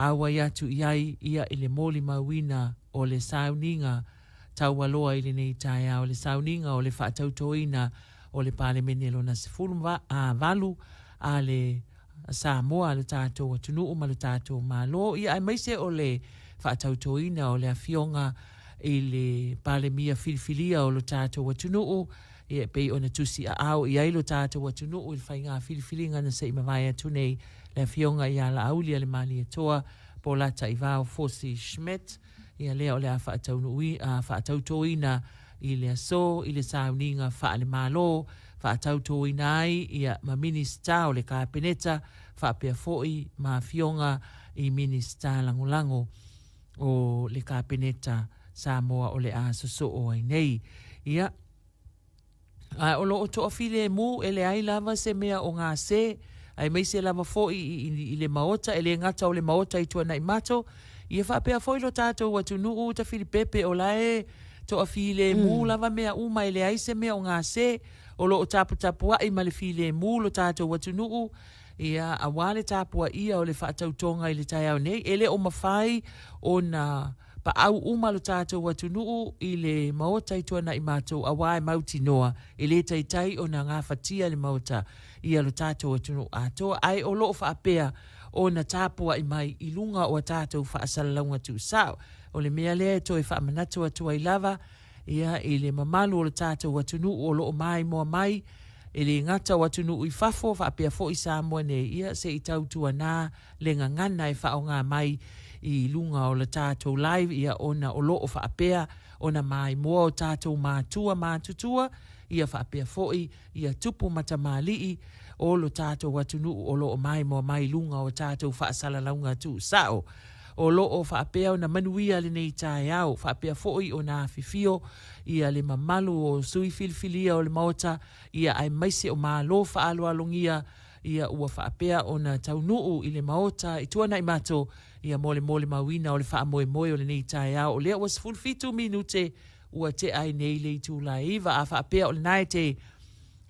Auai atu i ai ia i le molimauina o le sauniga taualoa i lenei taeao, le sauniga o le faatautoina o le Palemene lona 18 a le Samoa, lo tatou atunuu ma lo tatou Malo, ia aemaise o le faatautoina o le Afioga i le Palemia filifilia o lo tatou atunuu, ia e pei ona tusiaao i ai lo tatou atunuu i le faiga filifiliga na se i mavae atu nei, le Afioga ia Laaulialemalietoa Polataivao Fosi Schmidt, ia lea o le a faatautoina i le aso i le sauniga faale-Malo, faatautoina ai ia ma Minisita o le Kapeneta faapea foi ma Afioga i Minisita Lagolago o le Kapeneta Samoa o le a sosoo ai nei. Ia, Ae o lo o toafilemu e leai lava se mea o gase, aemaise lava foi i le Maota, e le gata o le Maota i Tuanaimato, ia faapea foi lo tatou atunuu tafilipepe o la e toafilemu lava mea uma e leai se mea o gase, o lo o taputapuai ma le filemu lo tatou atunuu, ia aua le tapuaia o le faatautoga i le taeao nei, e le o mafai ona Paau uma lo tatou atunuu i le Maota i Tuanaimato auā e mautinoa e le taitai ona gafatia le Maota ia lo tatou atunuu atoa ae o lo o faapea ona tapuai mai i luga o a tatou faasalalauga tuusao. O le mea lea e toe faamanatu atu ai lava ia i le mamalu o lo tatou atunuu o lo o maimoa mai e le gata o atunuu i fafo faapea foi Samoa nei ia se i tautuanā le gagana e faaaoga mai i luga o le tatou live ia ona o lo o faapea ona maimoa o tatou matua matutua ia faapea foi ia tupu ma tamalii o lo tatou atunuu o lo o maimoa mai i luga o tatou faasalalauga tuusao. O lo o faapea ona manuia lenei taeao faapea foi ona afifio ia le mamalu o sui filifilia o le Maota ia aemaise o Malo faaaloalogia ia ua faapea ona taunuu i le Maota i Tuanaimato ia mo le molimauina o le faamoemoe o lenei taeao. O lea ua 17 minute ua tea ai nei le itula e 9. A faapea o lena e te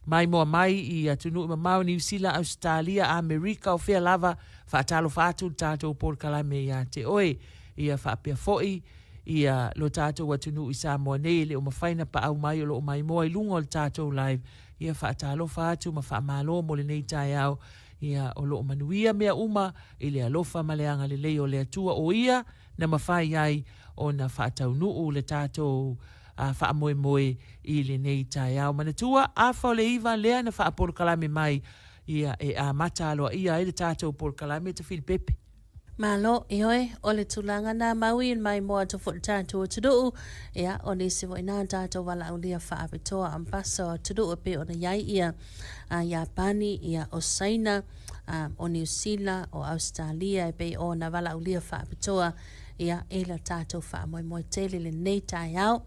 maimoa mai i atunuu mamao, Niu Sila, Ausetalia, Amerika, o fea lava, faatalofa atu le tatou polokalame ia te oe. Ia faapea foi ia lo tatou atunuu i Samoa nei e le o mafai ona paau mai o lo o maimoa i luga o le tatou live. Ia faatalofa atu ma faamalo mo lenei taeao. Ia o lo o manuia mea uma i le alofa ma le agalelei o le Atua o Ia na mafai ai ona faataunuu le tatou faamoemoe i lenei taeao. Manatua, afa o le iva lea na faapolokalame mai, ia e amata aloaia ai le tatou polokalame Tafilipepe. Malo, ioe, o le tulaga na maui mai mo atu foi le tatou atunuu, ia, o nisi foi na tatou valaaulia faapitoa ambasa o atunuu e pei ona i ai ia a Iapani, ia o Saina, a, o Niu Sila, o Ausetalia e pei ona valaaulia faapitoa, ia, i le tatou faamoemoe tele lenei taeao.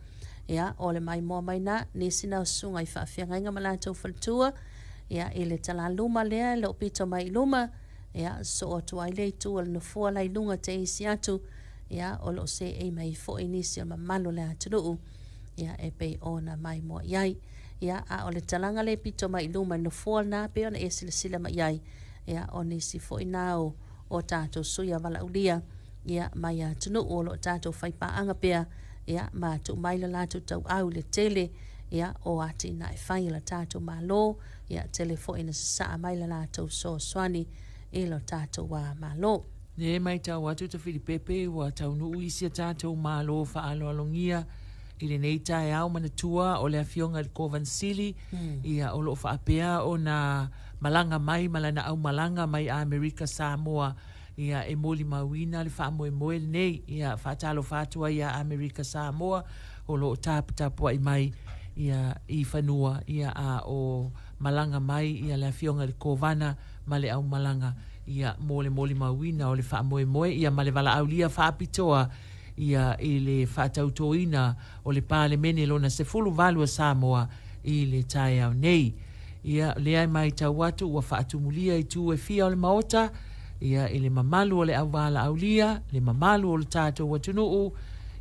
Ia, o le maimoa mai na, nisi na o susuga i faafeagaiga ma latou faletua, ia, i le talaluma lea e le o pito mai i luma, ia, soo atu ai le itu o le nofoa la i luga te isi atu, ia, o lo o seei mai foi nisi o mamalu o le atunuu, ia, e pei ona maimoa i ai. Ia, a o le talaga le pito mai i luma i le nofoa lena, pei ona e silasila mai ai, ia, o nisi foi na o, o tatou sui a valaaulia, ia, mai atunuu o lo o tatou faipaaga pea, ia, ma tuu mai le latou tauau i le tele, ia, o atinae fai a le tatou Malo, ia tele foi ina sasaa mai le latou fesoasoani i lo tatou Malo. E matau atu Tafilipepe ua taunuu isi a tatou Malo faaaloalogia i lenei taeao manatua o le Afioga i le Kovana Sili ia o lo o faapea ona malaga mai ma lana aumalaga mai Amerika Samoa ia e molimauina le faamoemoe lenei ia faatalofa atu ai ia Amerika Samoa o lo o taputapuai mai ia i fanua ia a o malaga mai ia le Afioga i le Kovana ma le aumalaga ia mo le molimauina o le faamoemoe ia ma le valaaulia faapitoa ia i le faatautoina o le Palemene lona 18 a Samoa i le taeao nei. Ia, lea e maitau atu ua faatumulia itu e fia o le Maota, ia, i le mamalu o le auvalaaulia, le mamalu o le tatou atunuu,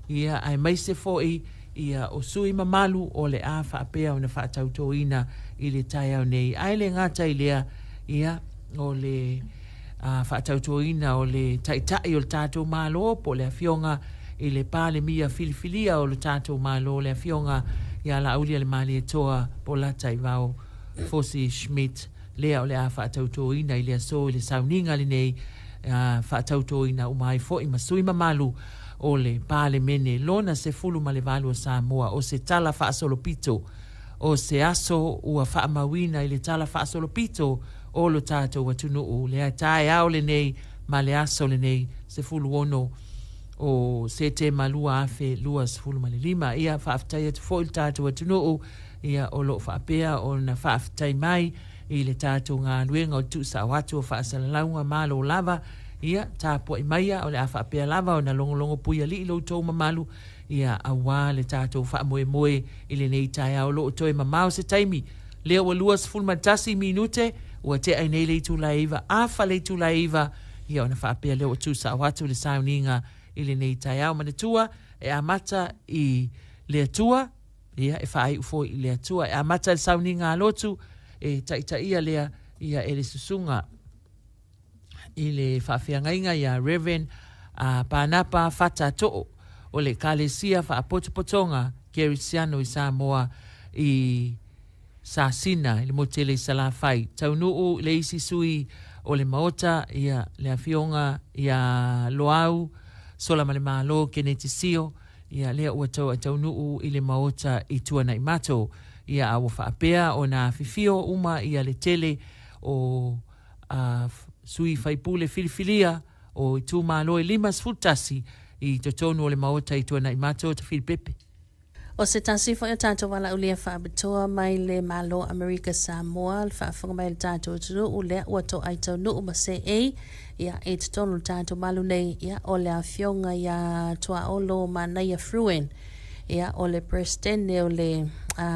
ia, aemaise foi, ia, o sui mamalu o le a faapea ona faatautoina i le taeao nei. Ae le gata i lea, ia, o le. faatautoina o le Taitai o le tatou Malo po o le Afioga i le Palemia filifilia o le tatou Malo, le Afioga ia Laaulialemalietoa Polataivao Fosi Schmidt, lea o le a faatautoina i le aso i le sauniga lenei, faatautoina uma ai foi ma sui mamalu o le Palemene lona 18 o Samoa. O se tala faasolopito o se aso ua faamauina i le tala faasolopito o lo tatou atunuu, le taeao lenei ma le aso lenei 16 o Setema 2025. Ia, faafetai atu foi i le tatou atunuu, ia, o lo o faapea ona faafetai mai i le tatou galuega o le tuusao atu o faasalalauga. Malo lava, ia, tapuai maia, o le a faapea lava ona logologo puialii lo outou mamalu, ia, aua le tatou faamoemoe i lenei taeao. O lo o toe mamao se taimi, lea ua 21 minute ua tea ai nei le itula e 9, afa le itula e 9, ia, ona faapea lea ua tuusao atu le sauniga i lenei taeao. Manatua e amata i le Atua, ia, e faaiu foi i le Atua. E amata le sauniga a lotu e taitaia lea ia e le susuga i le faafeagaiga ia Reverend Panapa Fata To'o o le Ekalesia Faapotopotoga Kerisiano i Samoa i Sasina i le motele i Salafai. Taunuu le isi sui o le Maota, ia le Afioga ia Loau Solamalemalo Keneti Sio, ia lea ua taunuu i le Maota i Tuanaimato. Ia a ua faapea ona afifio uma ia le tele o sui faipule filifilia o itumalo e 51 i totonu o le Maota i Tuanaimato Tafilipepe. O se tasi foi o tatou valaaulia faapitoa mai le Malo Amerika Samoa, le faafofoga mai le tatou atunuu, lea ua toai taunuu ma seei, ia, i totonu o le tatou malu nei, ia, o le afioga ia Tuaolo Manaia Fruen, ia, o le Peresetene o le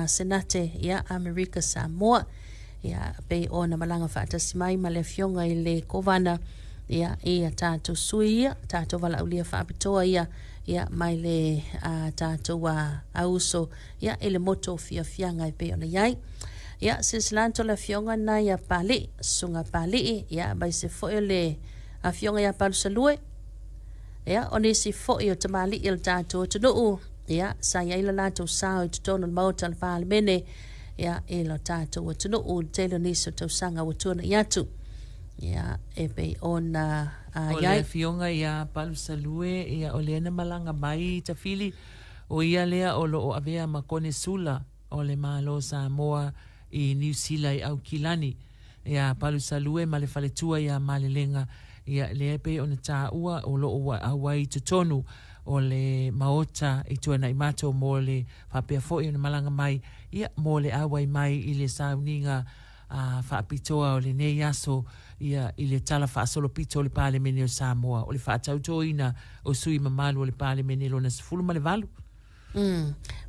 Senate, ia, Amerika Samoa, ia, pei ona malaga faatasi mai ma le afioga i le Kovana, ia, i a tatou sui ia, tatou valaaulia faapitoa ia, ia, mai le tatou auso, ia, i le motu o Fiafiaga e pei ona i ai. Ia, silasila atu le afioga na ia Pali'i, Susuga Pali'i, ia, aemaise foi o le afioga ia Palusalue, ia, o nisi foi o tamalii o le tatou atunuu, ia, sa i ai le latou sao i totonu o le Maota o le Palemene, ia, i lo tatou atunuu i le tele o nisi o tausaga ua tuanai atu. Ia, e pei ona O le afioga ia Palusalue, ia, o lea na malaga mai i Tafili, o ia lea o lo o avea ma Konesula o le Malo Samoa i Niu Sila i Aukilani. Ia Palusalue ma le faletua ia Malelega, ia, lea e pei ona taua o lo o ua auai i totonu o le Maota i Tuanaimato mo le faapea foi ona malaga mai, ia, mo le auai mai i le sauniga faapitoa o lenei aso, ia, i le tala faasolopito o le Palemene o Samoa, o le faatautoina o sui mamalu o le Palemene lona 18.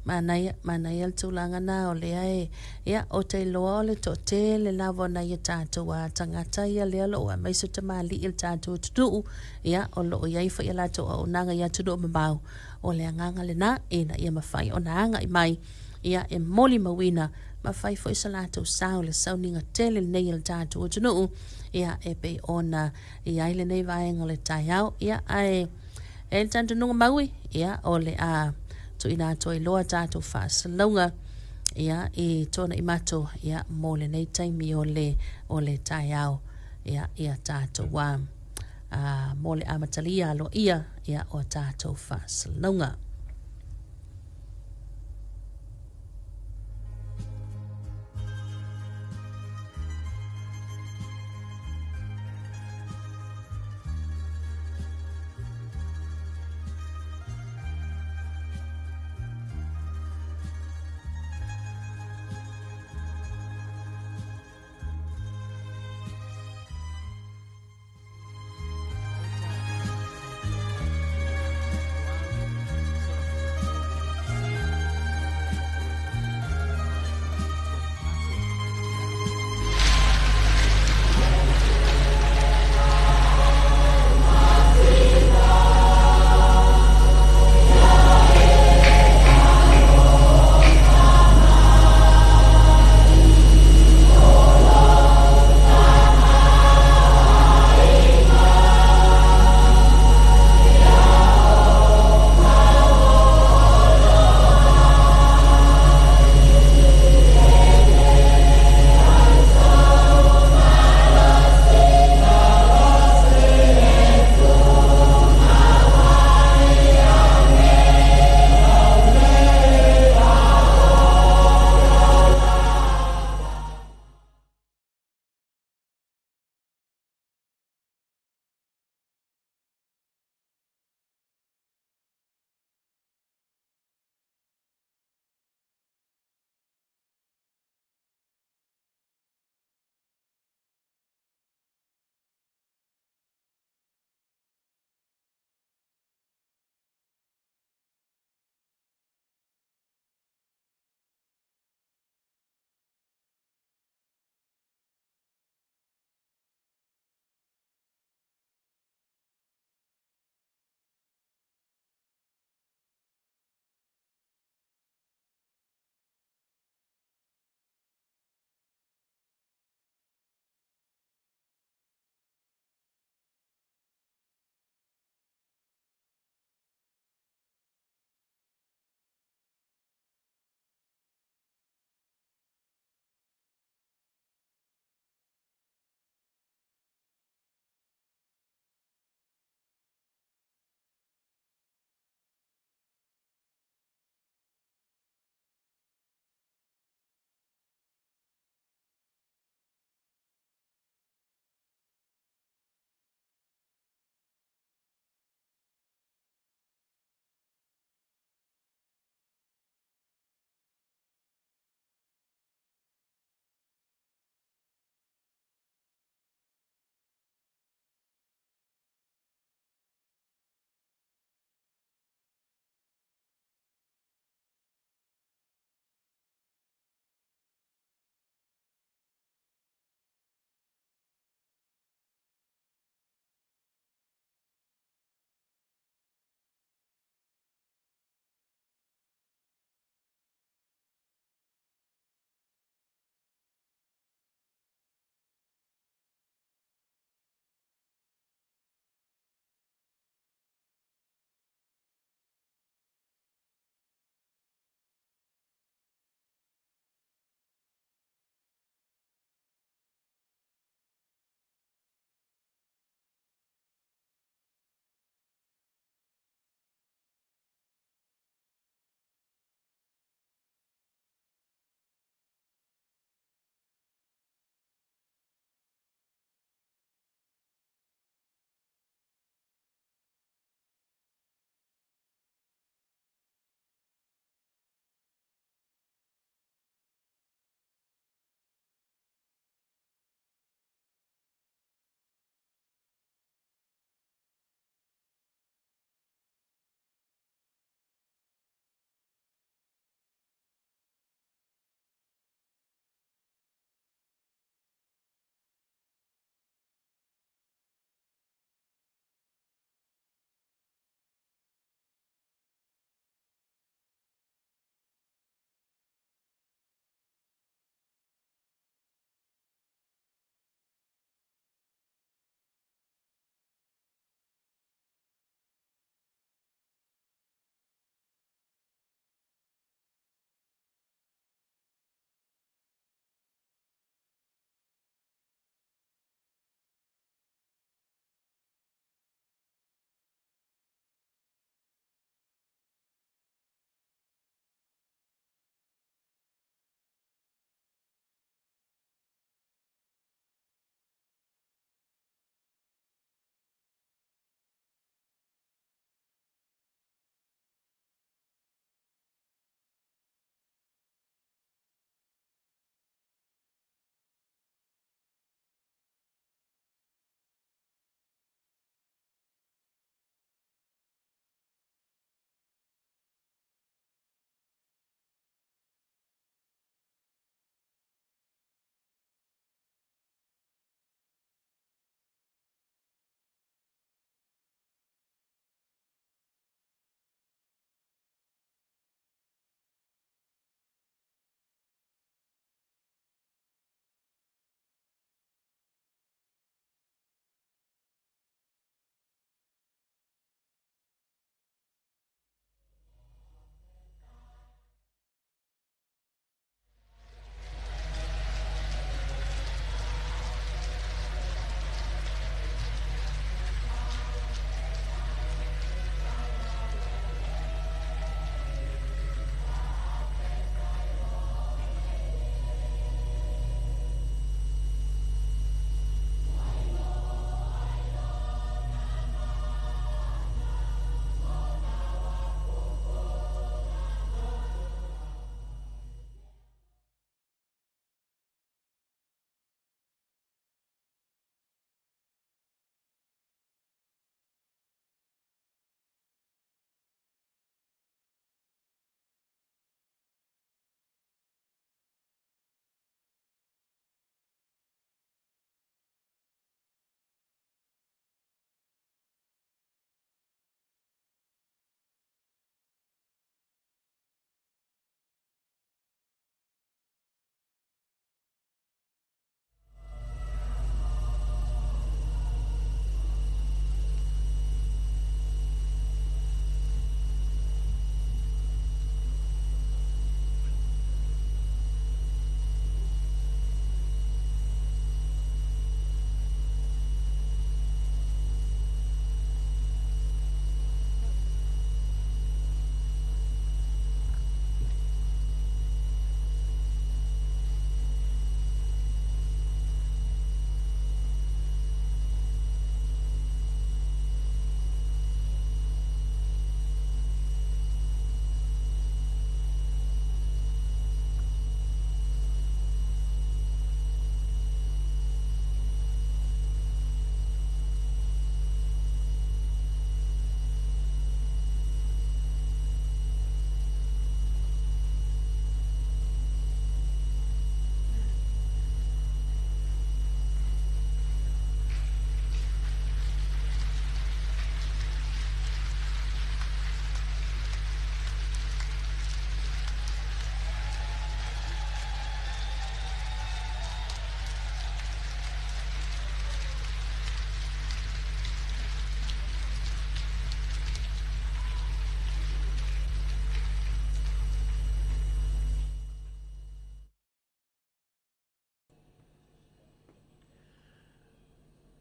Manaia, manaia le tulaga na o lea e, ia, o te iloa o le toatele lava o nai o tatou tagata ia lea o lo o aemaise o tamalii o le tatou atunuu, ia, o lo o i ai foi a latou auaunaga i atunuu mamao. O le agaga lena ina ia mafai ona agai mai, ia, e molimauina ma fai foi so latou sao i le sauniga tele lenei o le tatou atunuu, ia, e pei ona i ai lenei vaega o le taeao. Ia, ae e le talitonuga maui, ia, o le a tuuina atu ai loa tatou faasalalauga, ia, i Tuanaimato, ia, mo lenei taimi o le taeao, ia, ia tatou mo le amatalia aloaia, ia, o tatou faasalalauga.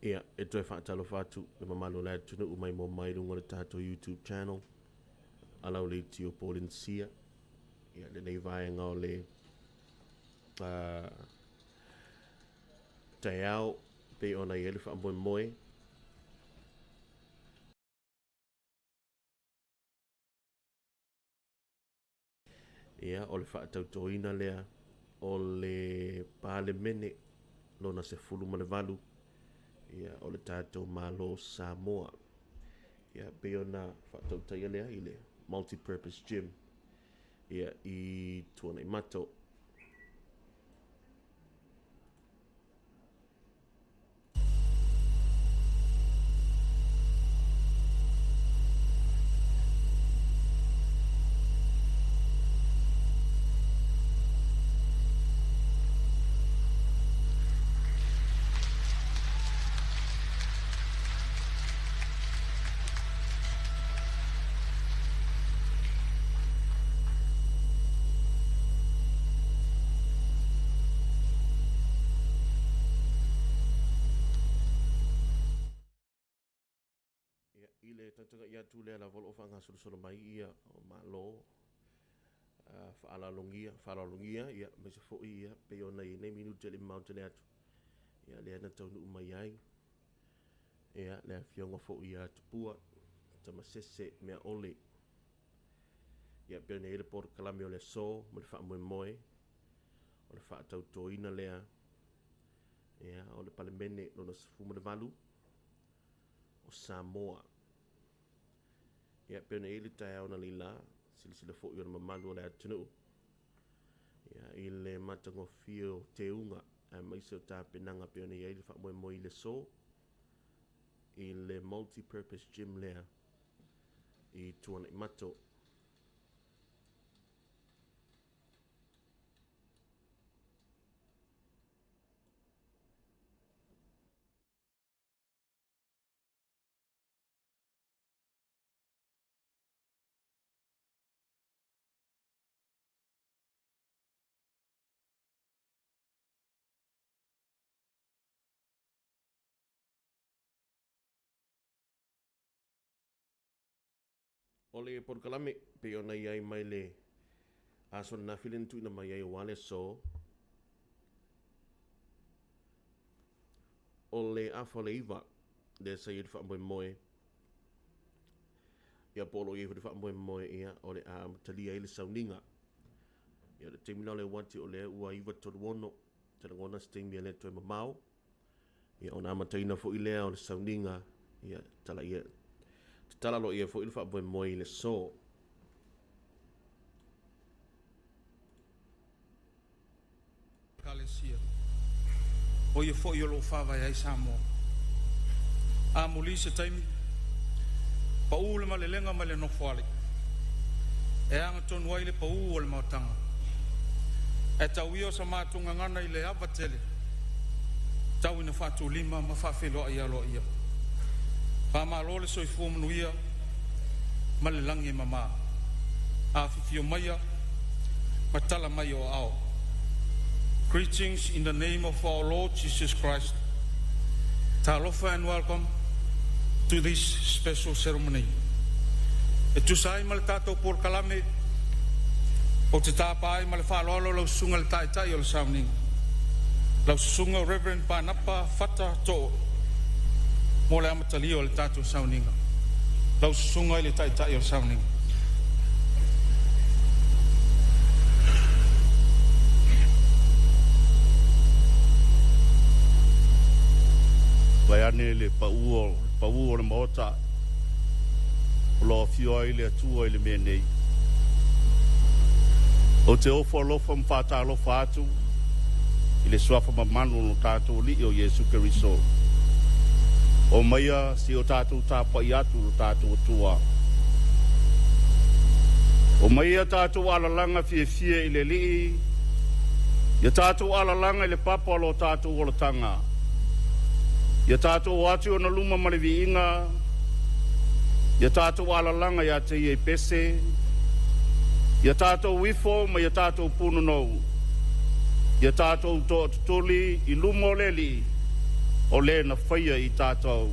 Ia, e toe faatalofa atu le mamalu o le atunuu mai mo mai luga o le tatou YouTube channel a lau leitio Polensia. Ia, lenei vaega o le taeao pei ona i ai le faamoemoe. Ia, o le faatautoina lea o le Palemene lona 18, ia, o le tatou Malo Samoa. Ia, pei ona faatautaia lea i le multi-purpose gym, ia, i Tuanaimato. Ia, i le tautaga'i atu lea lava o lo o faagasolosolo mai ia o Malo faaaloalogia, faaaloalogia, ia, aemaise foi ia, pei ona i ai nei minute le mamao tele atu, ia, lea na taunuu mai ai, ia, le afioga foi ia Tupua, Tamasese Meaole. Ia, pei ona i ai le polokalame o le aso ma le faamoemoe, o le faatautoina lea, ia, o le Palemene lona 18 o Samoa. Ia, pei ona i ai le taeao na leila, silasila foi o le mamalu o le atunuu, ia, i le matagofie o teuga, aemaise o tapenaga pei ona i ai le faamoemoe i le aso, i le multi-purpose gym lea i Tuanaimato. O le polokalame pei ona i ai mai le aso ananafi le na tuuina mai ai aua le aso, o le 8:30 lea sa i ai le faamoemoe, ia po o lo o i ai foi le faamoemoe, ia, o le a amatalia ai le sauniga. Ia, o le taimi la o le uati o lea ua 9:36, te lagona se taimi e le toe mamao, ia, ona amataina foi lea o le sauniga, ia, tala ia, tatala loa ia foi le faamoemoe i le aso. Ekalesia, o ia foi o lo o faavae ai Samoa. Amuli se taimi, paū le malelega mai le nofoalii, e agatonu ai le paū o le maotaga. Ae tau ia o sa matou gagana i le ava tele, tau ina faatulima ma faafeiloai aloaia. Faamalo le soifua manuia ma le lagi e mama. Afifio maia ma tala mai o aao. Greetings in the name of our Lord Jesus Christ. Talofa and welcome to this special ceremony. E tusa ai ma le tatou polokalame, ou te tapa ai ma le faaaloalo lau susuga le taitai o le sauniga. Lau susuga Reverend Panapa Fata To'o mo le amatalia o le tatou sauniga. Lau susuga i le taitai o le sauniga. Vaeane le pau o le maota o lo afio ai le Atua i le mea nei. Ou te ofo alofa ma faatalofa atu i le suafa mamalu o lo tatou Alii o Iesu Keriso. O maia si o tatou tapai atu lo tatou Atua. O maia tatou alalaga fiafia i le Alii, ia tatou alalaga i le papa o lo tatou olataga. Ia tatou o atu ona luma ma le viiga, ia tatou alalaga ia te ia i pese, ia tatou ifo ma ia tatou punonou, ia tatou toatutuli i luma o le Alii, o le na faia i tātou.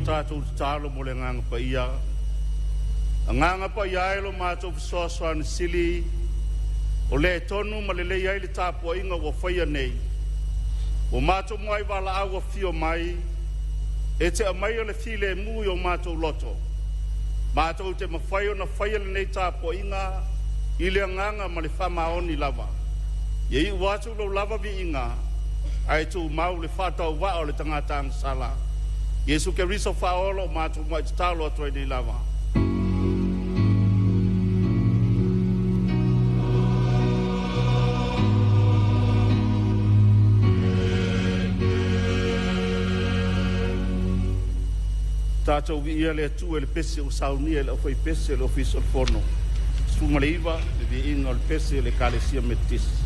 Tātou tatalo mo le nganga pa ia. A nganga pa ia e lo mātou fesoasoani sili, o le tonu ma le lei ai le tapuaiga ua faia nei. Ua mātou muai valaau ua fio mai, e te aumai o le filemu i o mātou loto. Mātou te mawhai o na faia lenei tapuaiga i le anganga ma le whamaoni lava. Ia i atu lau lava viiga, ae tū mau le whātau waa o le tangata agasala. Iesu Keriso whaolo o mātou mai te talo atu ai nei lava. Tātou vi ia le atu e le pese o saunia e le awhai pese e le ofisa o le fono. 19 le viiga o le pese le Ekalesia Metotisi.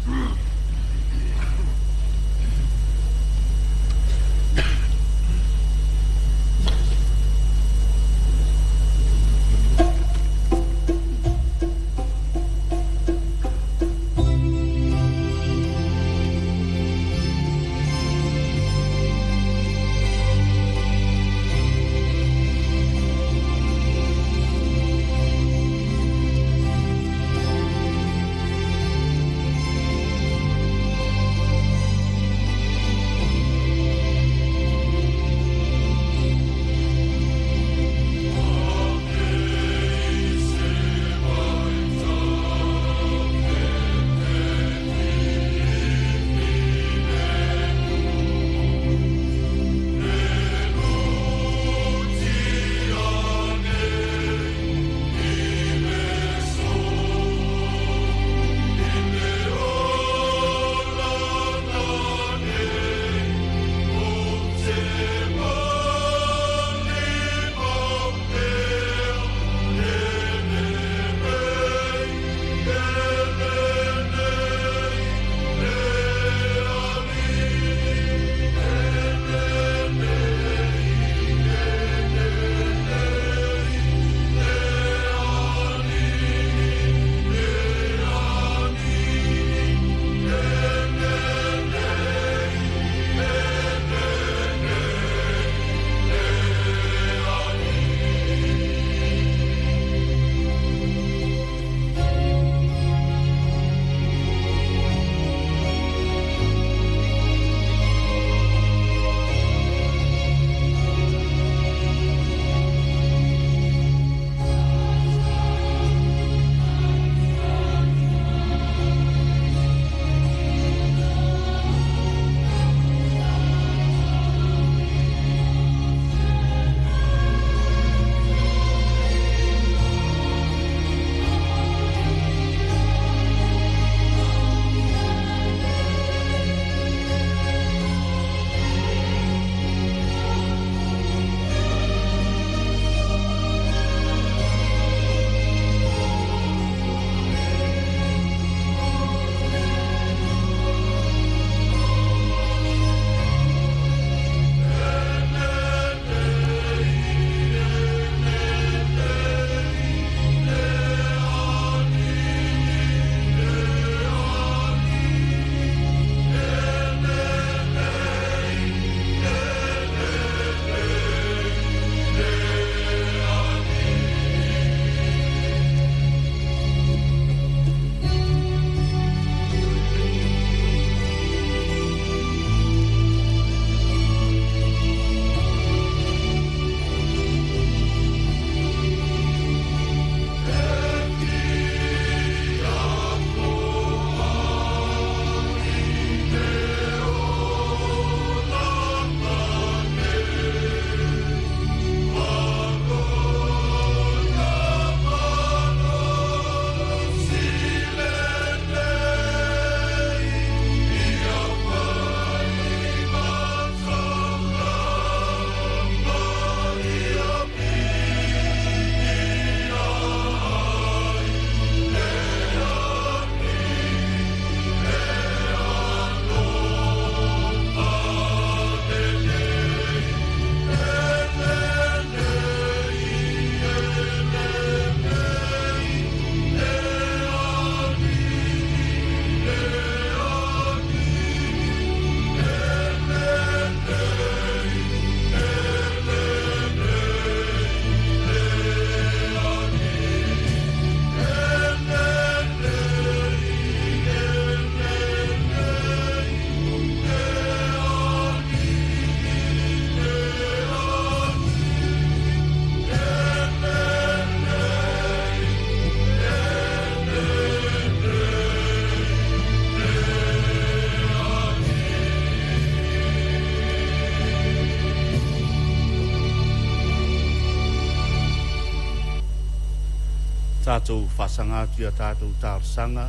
Tatou faasaga atu ia tatou talosaga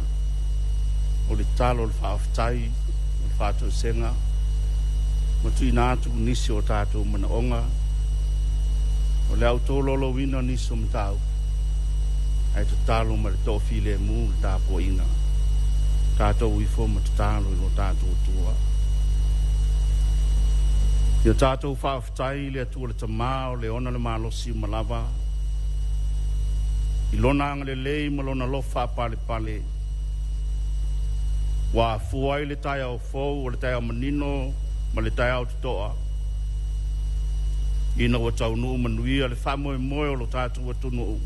o le talo o le faafetai o le faatoesega ma tuuina atu nisi o tatou manaoga o le a ou tolaulauina nisi o mataupu ae tatalo ma le toafilemu le tapuaiga tatou ifo ma tatalo i lo tatou Atua. Ia tatou faafetai i le Atua le Tamā o le ona le malosi uma lava i lona agalelei ma lona alofa faapalepale ua afua ai le taeao fou o le taeao manino ma le taeao totoa ina ua taunuu manuia le faamoemoe o lo tatou atunuu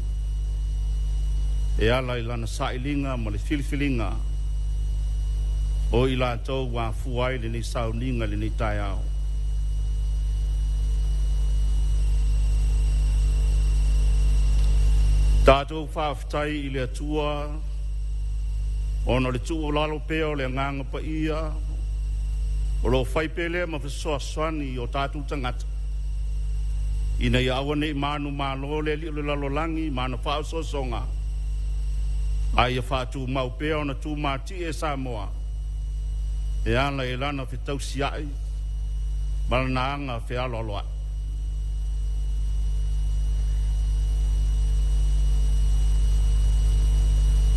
e ala i lana sailiga ma le filifiliga o i latou ua afua ai lenei sauniga i lenei taeao. Tatou faafetai i le Atua ona o le tuualalo pea o le Agaga Paia o lo o fai pea lea ma fesoasoani i o tatou tagata ina ia aua ne i manumalo le alii o le lalolagi ma ana faaosoosoga a ia faatumau pea ona tumatie Samoa e ala i lana fetausiai ma lana aga fealoaloai.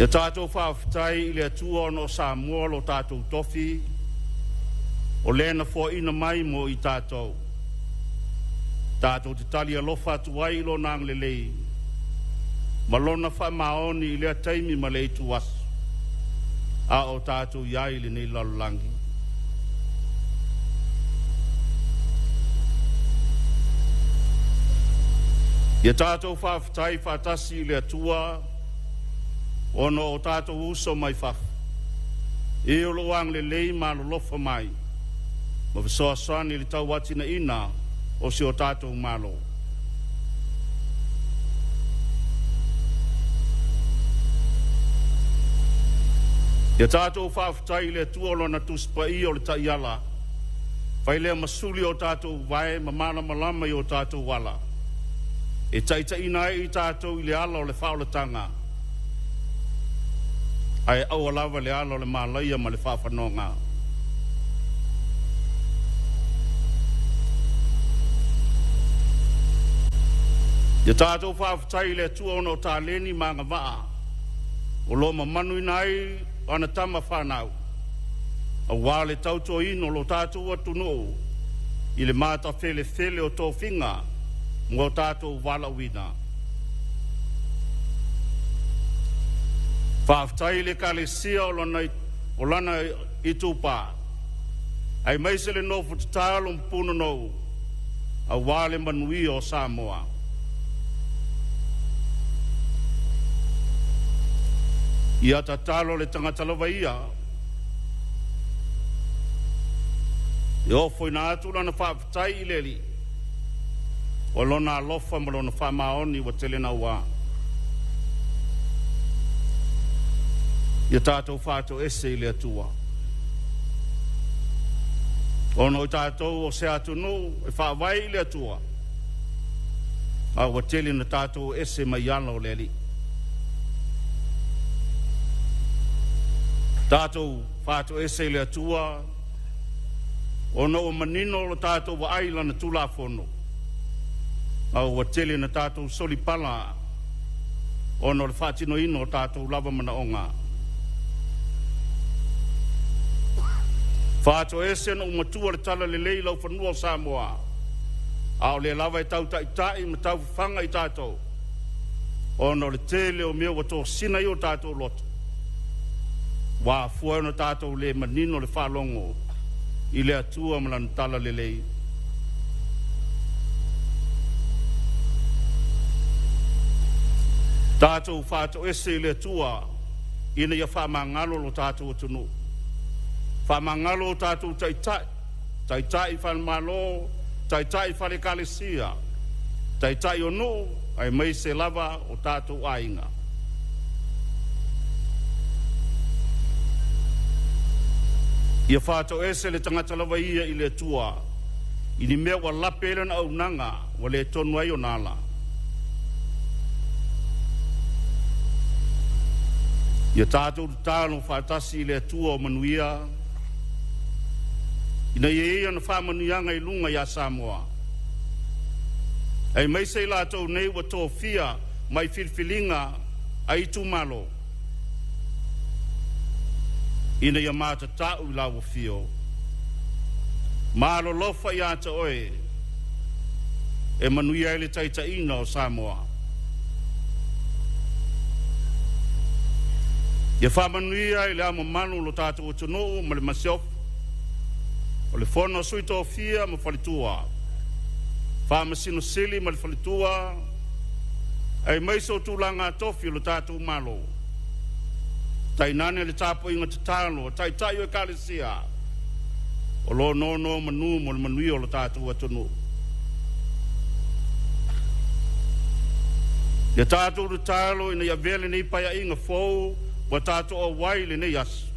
Ia tatou faafetai i le Atua ona o Samoa lo tatou tofi o lea na foaina mai mo i tatou. Tatou te tali alofa atu ai i lona agalelei ma lona faamaoni i lea taimi ma le ituaso a o tatou i ai i lenei lalolagi. Ia tatou faafetai faatasi i le Atua ona o tatou uso mai fafo e o loo agalelei ma alolofa mai ma fesoasoani i le tauatinaina o si o tatou Malo. Ia tatou faafetai i le Atua o lona Tusi Paia o le Taiala, fai lea ma suli o tatou vae ma malamalama i o tatou ala, e taitaiina ai i tatou i le ala o le faaolataga, ae aua lava le ala o le malaia ma le faafanoga. Ia tatou faafetai i le Atua ona o taleni ma agavaa o lo o mamanuina ai ana tama fanau aua le tautuaina o lo tatou atunuu i le matafelefele o tofiga mo tatou valaauina. Faafetai i le Ekalesia o lana itupa aemaise le nofo tatalo ma punonou aua le manuia o Samoa. Ia tatalo le tagata lava ia e ofoina atu lana faafetai i le Alii o lona alofa ma lona faamaoni ua tele naua. Ia tatou faatoese i le Atua ona o tatou o se atunuu e faavae i le Atua, a ua tele na tatou ese mai ala o le Alii. Tatou faatoese i le Atua ona ua manino lo tatou vaai i lana Tulafono, a ua tele na tatou solipala ona o le faatinoina o tatou lava manaoga. Faatoese na umatua le tala lelei lau fanua o Samoa, a o lea lava e tau taitai ma tau fafaga i tatou, ona o le tele o mea ua tosina i o tatou loto, ua afua ona tatou le manino le faalogo i le Atua ma lana tala lelei. Tatou faatoese i le Atua ina ia faamagalo lo tatou atunuu, faamagalo o tatou taitai, taitai falemalo, taitai faale-ekalesia, taitai o nuu, aemaise lava o tatou aiga. Ia faatoese le tagata lava ia i le Atua i ni mea ua lape ai lana auaunaga ua le tonu ai ona ala. Ia tatou tatalo faatasi i le Atua o manuia, ina ia i ai ana faamanuiaga i luga ia Samoa, aemaise i latou nei ua tofia mai filifiliga a itumalo, ina ia matatau i lau afio ma alolofa ia te oe e manuia ai le taitaiga o Samoa. Ia faamanuia i le Ao Mamalu o lo tatou atunuu ma le Masiofo, o le Fono a Sui Tofia ma Faletua, Faamasino Sili ma le Faletua, aemaise o tulaga tofi o le tatou Malo, tainane le tapuaiga tatalo a Taitai o Ekalesia o lo o nonomanu mo le manuia o lo tatou atunuu. Ia tatou tatalo ina ia avea lenei paeaiga fou ua tatou auai i lenei aso,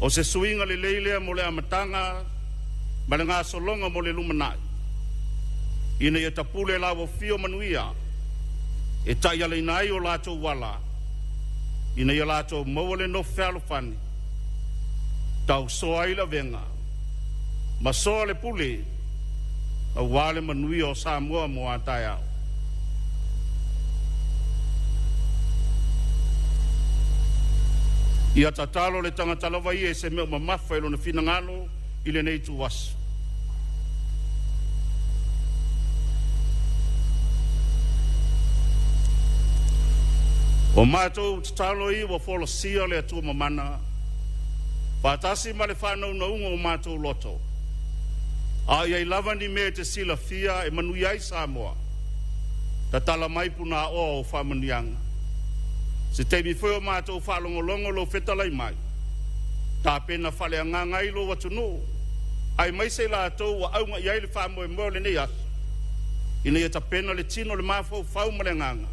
o se suiga lelei lea mo le amataga ma le gasologa mo le lumanai, ina ia tapule lau afio manuia e taialaina ai o latou ala, ina ia latou maua le nofo fealofani, tausoa ai le avega ma soa le pule aua le manuia o Samoa mo a taeao. Ia tatalo le tagata lava ia i se mea o mamafa i lona finagalo i lenei ituaso. O matou tatalo ia ua folasia le Atua mamana, faatasi ma le faanaunauga o matou loto, a i ai lava ni mea e te silafia e manuia ai Samoa, tatala mai punaoa o faamanuiaga. Se taimi foi o matou faalogologo lou fetalai mai, tapena faaleagaga ai lou atunuu, aemaise i latou ua auga i ai le faamoemoe o lenei aso, ina ia tapena le tino, le mafaufau ma le agaga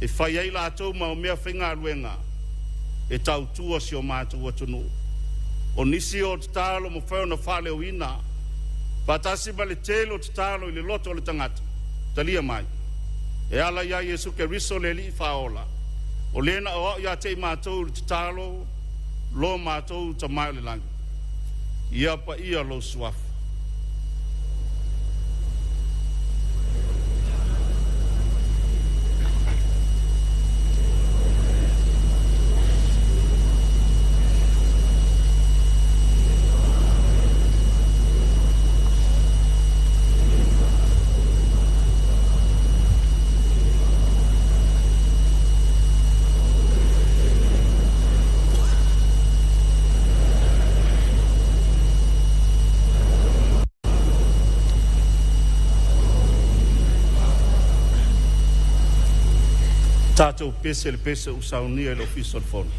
e fai ai latou ma o mea faigaluega e tautua si o matou atunuu. O nisi o tatalo mafai ona faaleoina, faatasi ma le tele o tatalo i le loto o le tagata, talia mai e ala ia Iesu Keriso le Alii Faaola, o lena na aoao ia te i matou le tatalo, lo matou Tama i le lagi, ia paia lou suafa. Tatou pese le pese ua saunia e le Ofisa o le Fono.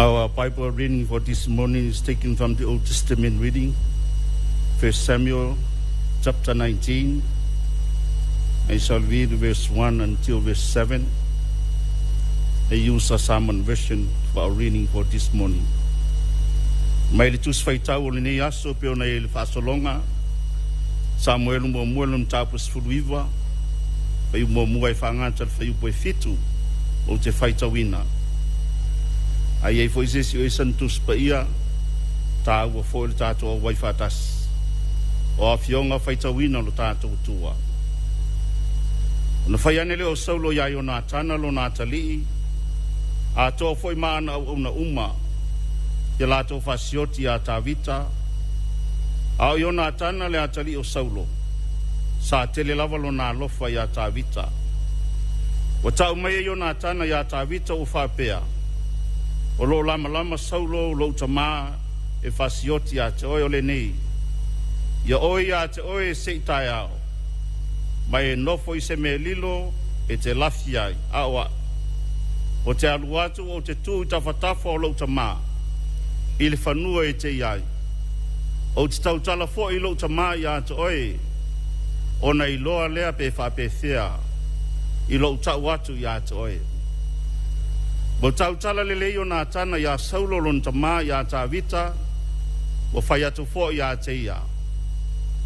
Our Bible reading for this morning is taken from the Old Testament reading, 1 Samuel chapter 19. I shall read verse 1 until verse 7. I use a Samoan version for our reading for this morning. Mai le Tusi Faitau o lenei aso pei ona i ai le faasologa, Samuelu muamua i lona mataupu e 19, fuaiupu muamua e faagata i le fuaiupu e 7 ou te faitauina. A i ai foi se isi o esa ni Tusi Paia, taua foi le tatou auai faatasi. O afioga faitauina lo tatou Atua. Ona fai ane lea o Saulo iā Ionatana lona atalii, atoa foi ma ana auauna uma, ia latou fasioti iā Tavita, a o Ionatana le atalii o Saulo, sa tele lava lona alofa iā Tavita. Ua tau mai e Ionatana iā Tavita ua faapea, O lo o lamalama Saulo lou tamā e fasioti iā te oe o lenei, ia oe iā te oe se i taeao, ma e nofo i se mea lilo e te lafi ai, a o a'u, o te alu atu ou te tu i tafatafa o lou tamā, i le fanua e te i ai. Ou te tautala foi i lou tamā iā te oe, ona iloa lea pe faapefea i lou ta'u atu iā te oe. Ua tautala lelei o Natana iā Saulo lona tamā iā Tavita, ua fai atu foi iā te ia,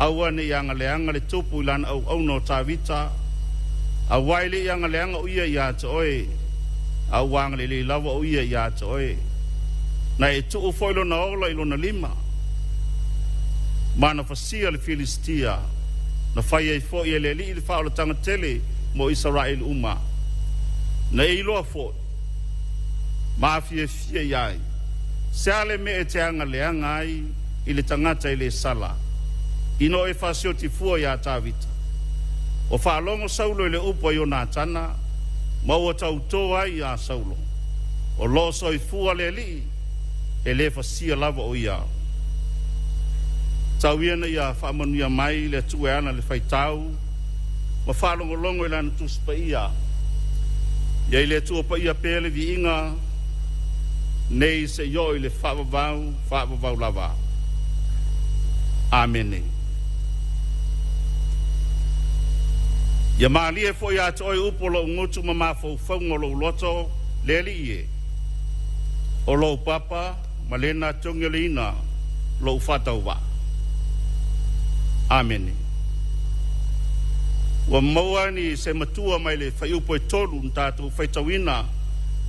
Aua ne i agaleaga le tupu i lana auauna o Tavita, auā e le i agaleaga o ia iā te oe, a ua agalelei lava o ia iā te oe. Na e tuu foi lona ola i lona lima, ma na fasia le Filistia, na fai ai foi e le Alii le faaolataga tele mo Isaraelu uma. Na e iloa foi, ma fiafia i ai, se a le mea e te agaleaga ai i le tagata e le sala, ina o e fasioti fua iā Tavita. Ua faalogo Saulo i le upu a Ionatana, ma ua tautō ai iā Saulo, O lo o soifua le Alii, e le fasia lava o ia. Tau ia ina ia faamanuia mai le Atua e ana le faitau ma faalogologo i Lana Tusi Paia. Ia i le Atua Paia pea le viiga nei seia oo i le faavavau, faavavau lava. Amene. Ia malie foi ia te oe upu o lou gutu ma mafaufauga o lou loto, le Alii e. O lou papa ma lena togialeina lou faatauvaa. Amene. Ua maua ni se matua mai le fuaiupu e tolu na tatou faitauina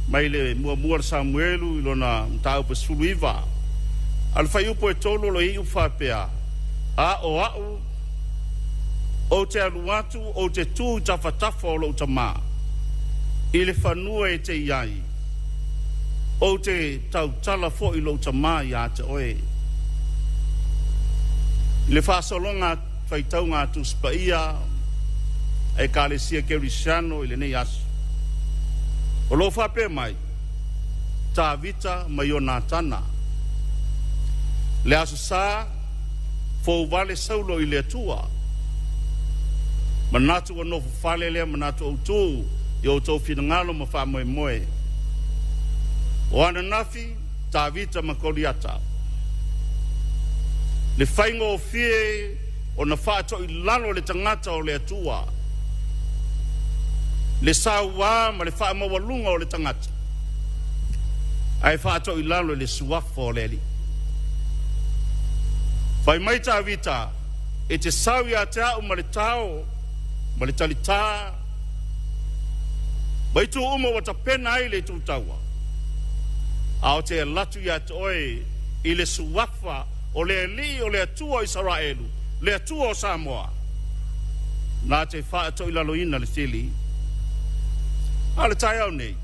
mai le muamua o le Samuelu i lona mataupu e 19. A o le fuaiupu e tolu o lo o i ai upu faapea, A o a'u, ou te alu atu ou te tu i tafatafa o lou tamā, i le fanua e te i ai, ou te tautala foi lou tamā iā te oe. I le faasologa faitauga a Tusi Paia a Ekalesia Kerisiano i lenei aso, o lo o faapea mai, Tavita ma Ionatana. Le Aso Sa, fouvale Saulo i le Atua. Manatu ua nofo fale lea manatu autū i outou finagalo ma faamoemoe. O ananafi, Tavita ma Koliata. Le faigofie ona faatoilalo le tagata o le Atua, le sauā ma le faamaualuga o le tagata, ae faatoilalo i le suafa o le Alii. Fai mai Tavita, E te sau iā te a'u ma le tao ma le talitā, ma itu uma ua tapena ai le itu taua, a o te alatu iā te oe i le suafa o le Alii o le Atua o Isaraelu, le Atua o Samoa, na te faatoilaloina le fili. A o le taeao nei,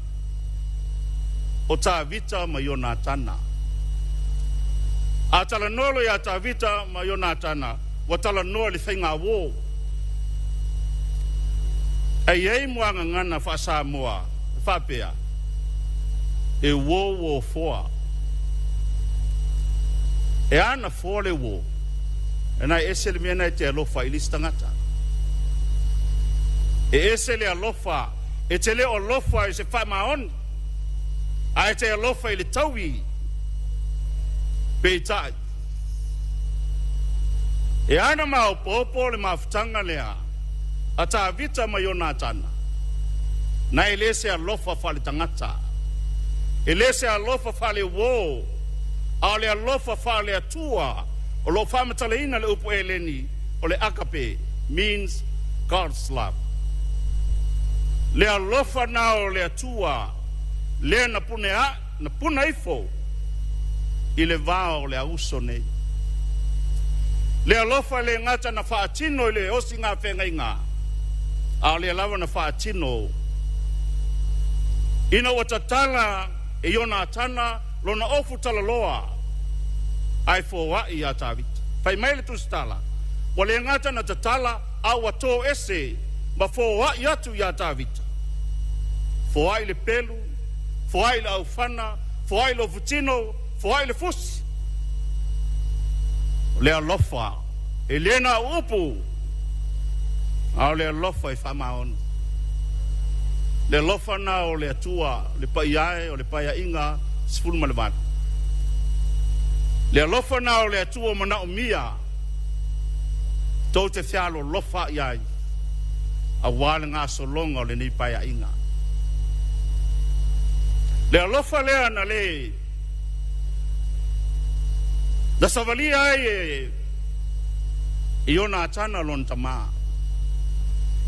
o Tavita ma Ionatana. A talanoa loa iā Tavita ma Ionatana, ua talanoa i le faigauō. E i ai muagagana faa-Samoa e faapea, E uō uō foa. E ana foa le uō, ena e ese le mea na e te alofa i le isi tagata. E ese le alofa, e te le o alofa i se faamaoni. Ae te alofa i le taui peitai. E ana maopoopo le mafutaga lea a Tavita ma Ionatana. Na e le se alofa faaletagata. E le se alofa faaleuō, a o le alofa faale-Atua o lo o faamatalaina le upu Eleni o le agape means God's love. Le alofa na o le Atua lea na pune a, na puna ifo i le vao o le auso nei. Le alofa le gata na faatino i le osiga feagaiga, a o lea lava na faatino ina ua tatala e Ionatana lona ofu talaloa ae foai iā Tavita. Fai mai le tusitala, ua le gata na tatala a ua tō ese ma foai atu iā Tavita. Foai le pelu, foai le aufana, foai le ofutino, foai le fusi. O le alofa, e le na o upu, a o le alofa e faamaoni. Le alofa na o le Atua, le paia e o le Paeaiga 18. Le alofa na o le Atua manaomia, tou te fealolofa i ai, auā le gasologa o lenei Paeaiga. Le alofa lea na le na savalia ai e Ionatana lona tamā.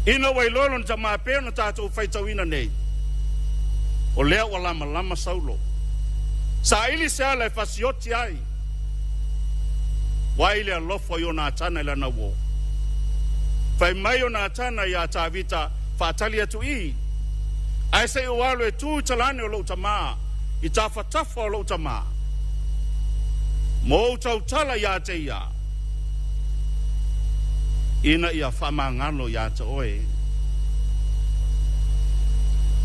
Ina ua iloa lona tamā pea ona tatou faitauina nei, o lea ua lamalama Saulo. Saili se ala e fasioti ai, ua ai le alofa o Ionatana i lana uō. Fai mai Ionatana iā Tavita, Faatali atu i, ae se i ou alu e tu i talane o lou tamā, i tafatafa o lou tamā, ma ou tautala iā te ia, ina ia faamagalo iā te oe.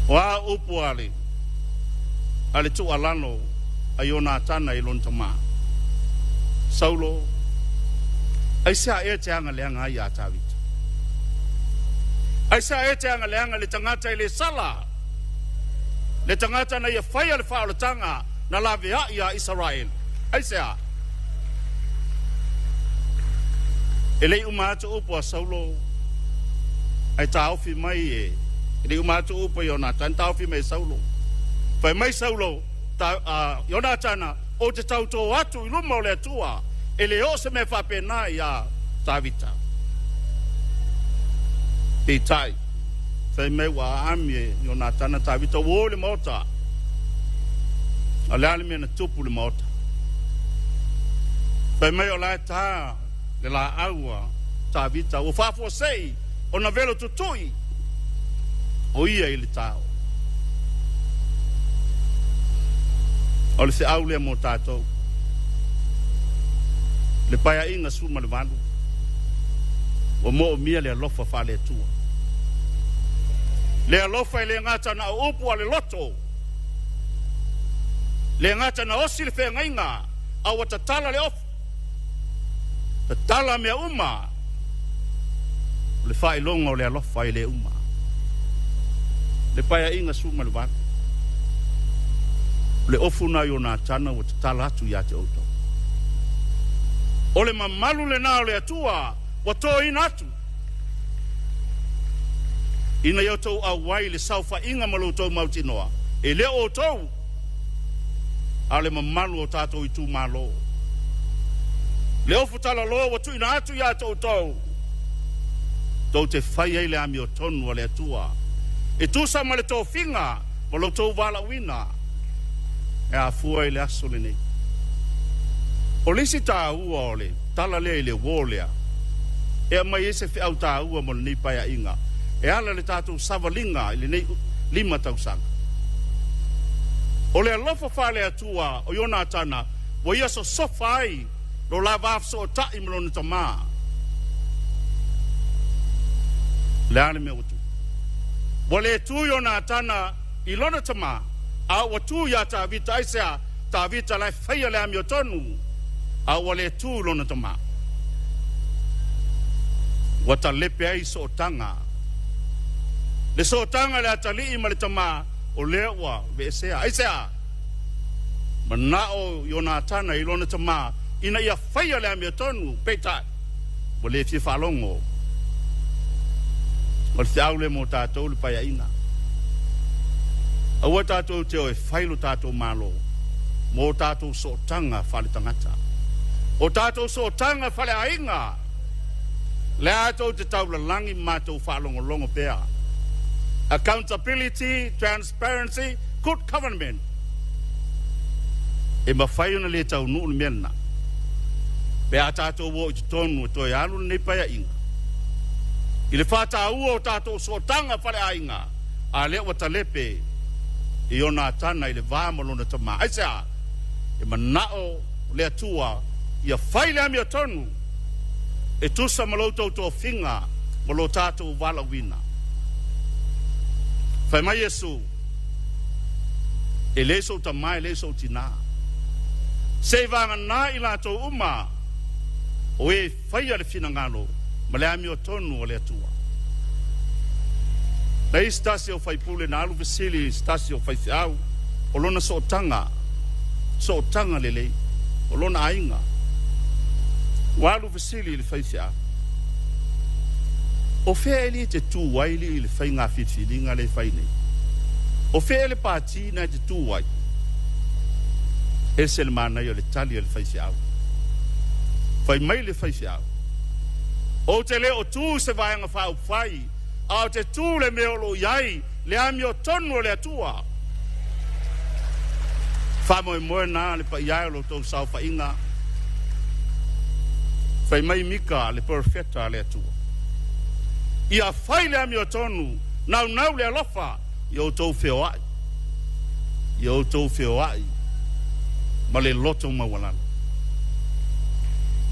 O a upu a le, a le tuualalo a Ionatana i lona tamā, Saulo, aisea ea te agaleaga ai iā Tavita? Aisea ea te agaleaga le tagata e le sala, le tagata na ia faia le faaolataga na laveai iā Isaraelu? Aisea? E le i uma atu upu a Saulo ae taofi mai e, e le i uma atu upu a Ionatana, taofi mai e Saulo. Fai mai Saulo, ta, Ionatana, ou te tautō atu i luma o le Atua, e le oo se mea faapena iā Tavita. Peitai, fai mai ua aami e Ionatana Tavita, ua o i le maota. A o le a le mea na tupu i le maota? Fai mai o la e tā le laau a Tavita, ua faafuasei ona velo tutui o ia i le tao. O le feau lea mo tatou. Le Paeaiga 18, ua moomia le alofa faale-Atua. Le alofa e le gata na o upu a le loto, le gata na osi le feagaiga, a ua tatala le ofu, tatala mea uma. O le faailoga o le alofa e le uma. Le Paeaiga 18, o le ofu na Ionatana ua tatala atu iā te outou. O le mamalu lenā o le Atua ua tōina atu, ina ia outou auai i le saofaiga ma lo outou mautinoa, e le o outou, a o le mamalu o tatou itumalo. Le ofu talaloa ua tuuina atu iā te outou, tou te fai ai le amiotonu a le Atua, e tusa ma le tofiga ma lo outou valaauina e afua i le aso lenei. O le isi tāua o le tala lea i le uō lea, e aumai ai se feau tāua mo lenei Paeaiga, e ala i le tatou savaliga i lenei 5 tausaga. O le alofa faale-Atua o Ionatana ua ia sosofa ai lo la va fesootai ma lona tamā. O le a le mea ua tupu? Ua le tu Ionatana i lona tamā, a ua tu iā Tavita. Aisea? Tavita la e faia le amiotonu, a ua le tu i lona tamā. Ua talepe ai sootaga. Le sootaga a le atalii ma le tamā, o lea ua veesea. Aisea? Mana'o Ionatana i lona tamā ina ia faia le amiotonu, peitai, ua le fia faalogo. O le feau lea mo tatou le Paeaiga. Aua tatou te o e fai lo tatou Malo mo tatou sootaga faaletagata, o tatou sootaga faaleaiga. Lea tou te taulalagi ma matou faalogologo pea. Accountability, transparency, good government. E mafai ona le taunuu le mea lena pe a tatou o i totonu e toe alu lenei Paeaiga i le faataua o tatou sootaga faleaiga, a lea ua talepe Ionatana i le va ma lona tamā. Aisea? E mana'o le Atua ia fai le amiotonu e tusa ma lo outou tofiga ma lo tatou valaauina. Fai mai Iesu, E le sou tamā e le sou tinā, seiavagana i latou uma o e faia le finagalo ma le amiotonu o le Atua. Na i ai se tasi o faipule na alu fesili i se tasi o faifeau o lona sootaga, sootaga lelei, o lona aiga. Ua alu fesili i le faifeau, O fea e alii e te tu ai alii i le faiga filifiliga lea e fai nei? O fea ea le pati na e te tu ai? Ese le manaia o le tali a le faifeau. Fai mai le faifeau, Ou te le o tu i se vaega faaupufai, a o te tu i le mea o lo o i ai le amiotonu o le Atua. Faamoemoe na le paia e o lo outou saofaiga. Fai mai Mika le perofeta a le Atua, Ia fai le amiotonu, naunau le alofa, ia outou feoai, ia outou feoai ma le loto maualalo.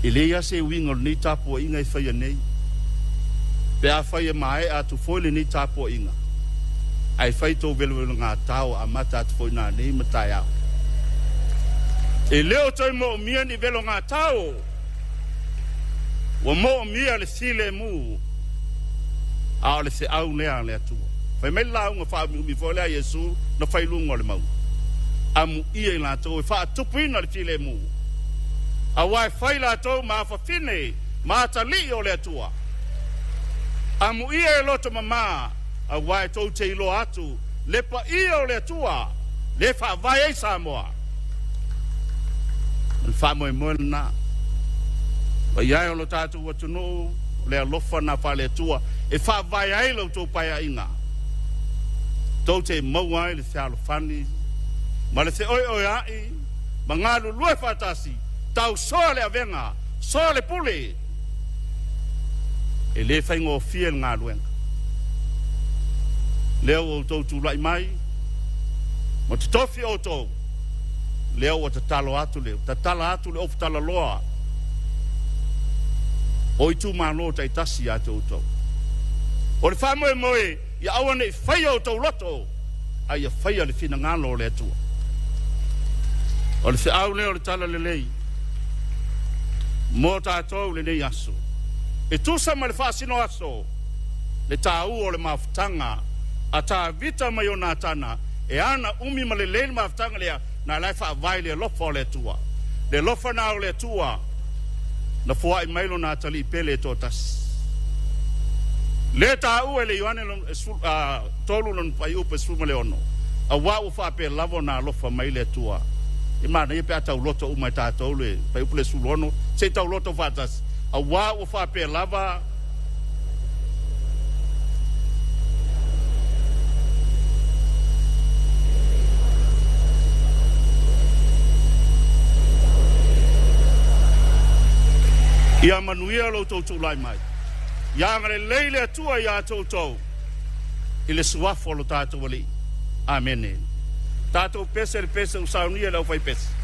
E leai lava se uiga o lenei tapuaiga e faia nei, pe afai e maea atu foi lenei tapuaiga, ae fai tou velovelogatao amata atu foi nanei ma taeao. E le o toe moomia ni velogatao, ua moomia le filemu, a o le feau lea a le Atua. Fai mai le lauga faaumiumi foi lea a Iesu na fai i luga o le mauga, Amuia i latou e faatupuina le filemu, auā e fai latou ma afafine ma atalii o le Atua. Amuia e loto mamā, auā e tou te iloa atu le paia o le Atua, le faavae ai Samoa. O le faamoemoe lena. Paia e o lo tatou atunuu, o le alofa na faale-Atua e faavae ai la outou paeaiga, tou te maua ai le fealofani ma le feoeoea'i ma galulue faatasi, tausoa le avega, soa le pule. E le faigofie le galuega. Lea ua outou tulai mai ma totofi outou, lea ua tatalo atu le, tatala atu le ofu talaloa o itumalo taitasi ia te outou. O le faamoemoe ia aua ne i faia outou loto, a ia faia le finagalo o le Atua. O le feau lea o le Talalelei mo tatou lenei aso. E tusa ma le faasino aso, le taua o le mafutaga a Tavita ma Ionatana, e ana umi ma lelei le mafutaga lea, na la e faavae le alofa o le Atua. Le alofa na o le Atua na foai mai lona atalii pele e toatasi. Le taua e le Ioane 3 lona fuaiupu e 16, auā ua faapea lava ona alofa mai le Atua. E manaia pe a tauloto uma e tatou le fuaiupu le 16, se i tauloto faatasi, auā ua faapea lava. Ia manuia lo outou tulai mai. Ia agalelei le Atua iā te outou i le suafa o lo tatou Alii. Amene. Tatou pese le pese ua saunia e le aufaipese.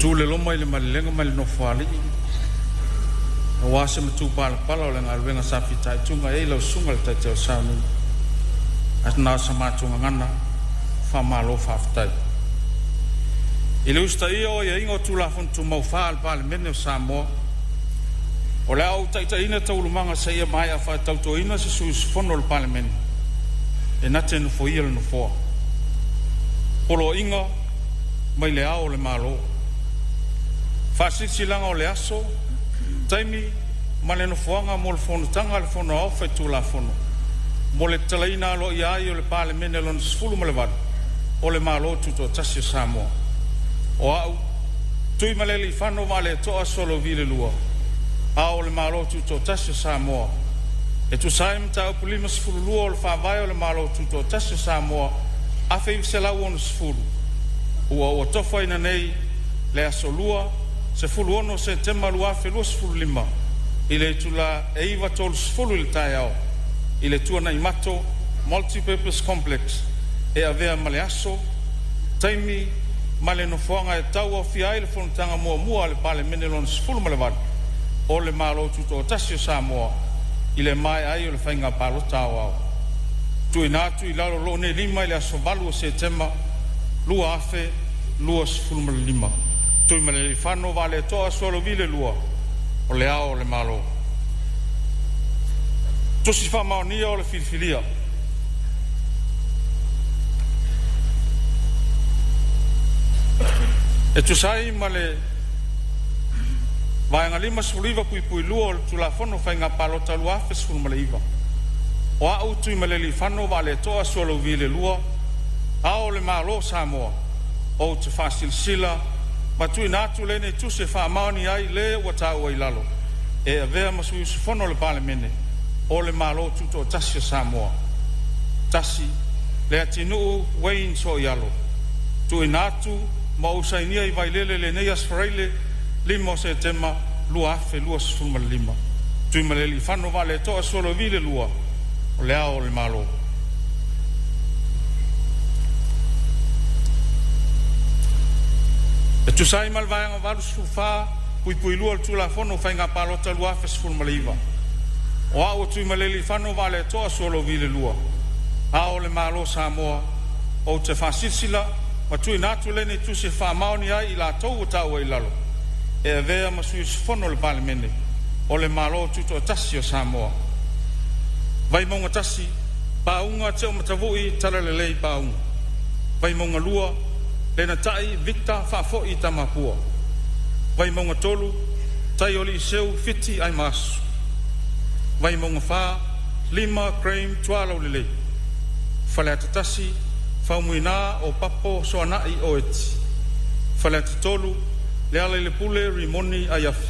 Tu le loma i le malelega ma le nofoalii auā se matupalapala o le galuega sa fitaituga ai lau susuga i le Taitai o sauniga. Ae na o sa matou gagana, faamalo faafetai. I le usitaia o aiaiga o Tulafono Tumau faa-Palemene o Samoa, o le a ou taitaiina taualumaga seia maea faatautoina se sui usufono o le Palemene e na te nofoia le Nofoa. Poloaiga mai le Ao o le Malo. Faasilasilaga o le Aso, Taimi ma le Nofoaga mo le Fonotaga a le Fono Aoao Faitulafono mo le tatalaina aloaia ai o le Palemene Lona XVIII o le Malo Tutoatasi o Samoa. O a'u, Tuimalealiifano Vaaleto'a Sualauvi II, Ao o le Malo Tutoatasi o Samoa, e tusa ai ma Mataupu 52 o le Faavae o le Malo Tutoatasi o Samoa 1960, ua ou atofaina nei le aso Lua, 16 Setema 2025 i le itula e 9:30 i le taeao i le Tuanaimato Multi-Purpose Complex e avea ma le aso, taimi ma le nofoaga e tauaofia ai le Fonotaga muamua a le Palemene Lona XVIII o le Malo Tutoatasi o Samoa i le maea ai o le Faiga Palota Aoao. Tuuina atu i lalo o lou nei lima i le aso 8 o Setema 2025. Tuimalealiifano Vaaleto'a Sualauvi II, o le Ao o le Malo. Tusi Faamaonia o le Filifilia. E tusa ai ma le Vaega 59(2) o le Tulafono o Faiga Palota 2019, o a'u Tuimalealiifano Vaaleto'a Sualauvi II, Ao o le Malo o Samoa, ou te faasilasila ma tuuina atu lenei tusi e faamaonia ai le ua taua i lalo e avea ma sui usufono o le Palemene o le Malo Tutoatasi o Samoa. 1. Leatinuu Wayne Sooialo. Tuuina atu ma ou sainia i Vailele lenei aso Faraile 5 o Setema 2025. Tuimalealiifano Vaaleto'a Sualauvi II, o le Ao o le Malo. E tusa ai ma le Vaega 84(2) o le Tulafono o Faiga Palota 2019, o a'u o Tuimalealiifano Vaaleto'a Sualauvi II, Ao o le Malo o Samoa, ou te faasilasila ma tuuina atu lenei tusi e faamaonia ai i latou ua taua i lalo e avea ma sui usufono o le Palemene o le Malo Tutoatasi o Samoa. Vaimauga 1, Pauga Teomatavui Talalelei Pauga. Vaimauga 2, Lenatai Victor Faafoi Tamapua. Vaimauga 3, Taioliiseu Fiti Aimaasu. Vaimauga 4, Lima Graeme Tualaulelei. Faleata 1, Faumuina o Papo Soanai Oeti. Faleata 3, Lealailepule Rimoni Aiafi.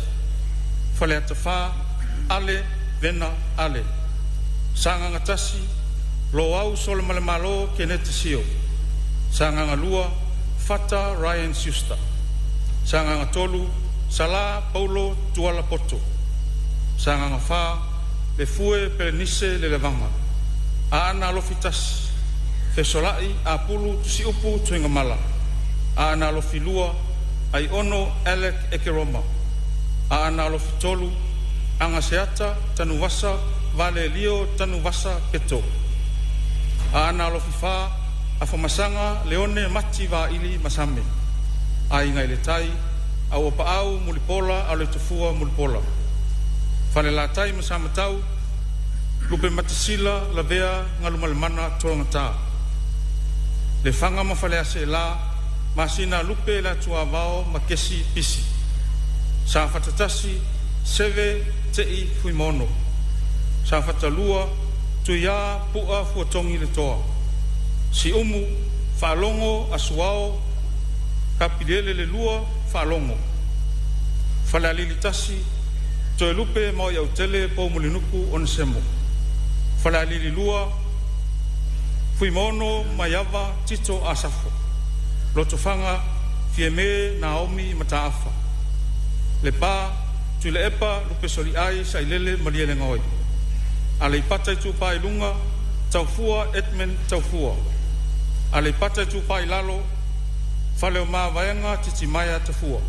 Faleata 4, Ale Vena Ale. Sagaga 1, Loau Solamalemalo Keneti Sio. Sagaga 2, Fata Ryan Schuster. Sagaga 3, Sala Paulo Tuala Poto. Sagaga 4, Lefue Pelenise Lelevaga. Aana Alofi 1, Fesolai Apulu Tusiupu Tuigamala. Aana Alofi 2, Aiono Alec Ekeroma. Aana Alofi 3, Agaseata Tanuvasa Valelio Tanuvasa Peto. Aana Alofi 4, Afamasaga Leone Mati Vaili Masame. Aiga i le Tai, Auapaau Mulipola Aloitafua Mulipola. Falelatai ma Samatau, Lupematasila Lavea Galumalemana Tologata. Lefaga ma Faleaseela, Masina Lupe Leatuavao Makesi Pisi. Safata 1, Seve Te'i Fuimaono. Safata 2, Tuiā Pu'a Fuatogi le Toa. Siumu, Faalogo Asuao Kapiliele le Lua Faalogo. Falealili 1, Toelupe Maoiautele Poumulinuku Onesemo. Falealili 2, Fuimaono Maiava Tito Asafo. Lotofaga, Fiame Naomi Mataafa. Lepa, Tuilaepa Lupesoliai Sailele Malielegaoi. Aleipata Itupa i Luga, Taufua Edmund Taufua. Aleipata Itupa i Lalo, Faleomavaega Titimaea Tafua.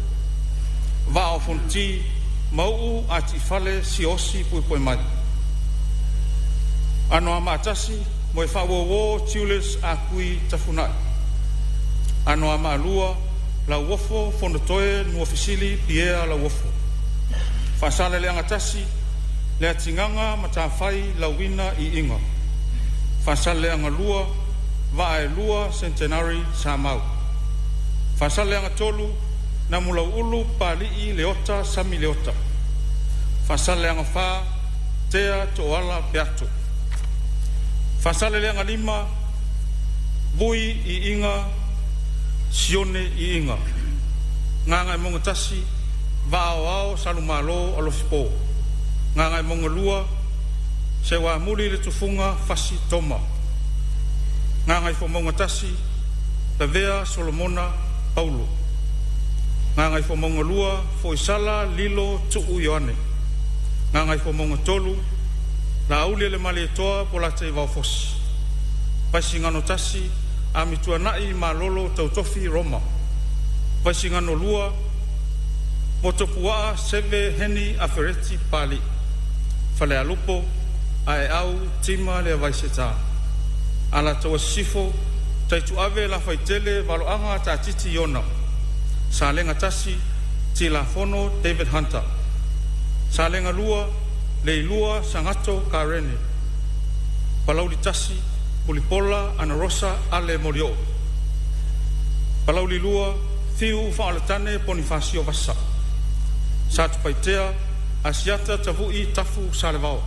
Vaa o Fonoti Mau'u Ati'ifale Siaosi Puepuemai. Anoamaa 1, Moefa'auō Julius Ah Kui Tafuna'i. Anoamaa 2, Lauofo Fonotoe Nuafesili Pierre Lauofo. 1, Leatigaga Matafai Lauina Iiga. 2, Vaaelua Centenary Samau. 3, Namulau'ulu Papali'i Leota Sami Leota. 4, Tea Tooala Peato. 5, Vui Iiga Sione Iiga. 1, Va'aoao Salumalo Alofipo. 2, Seuamuli Le Tufuga Fasi Toma. 1, Lavea Solomona Paulo. 2, Foisala Lilo Tu'u Ioane. 3, Laaulialemalietoa Polataivao Fosi. 1, Amituana'i Malolo Tautofi Roma. 2, Motopua'a Seve Heni Afereti Pali. Falealupo, Aeau Tima Leavaisetā. Alataua Sisifo, Taitu'ave Lafaitele Valoaga Taatiti Iona. 1, Tilafono David Hunter. 2, Leilua Sagato Karene. 1, Mulipola Anarosa Ale Molioo. 2, Fiu Faaolatane Ponifasio Vasa. Satupaitea, Asiata Tavu'i Tafu Salevao.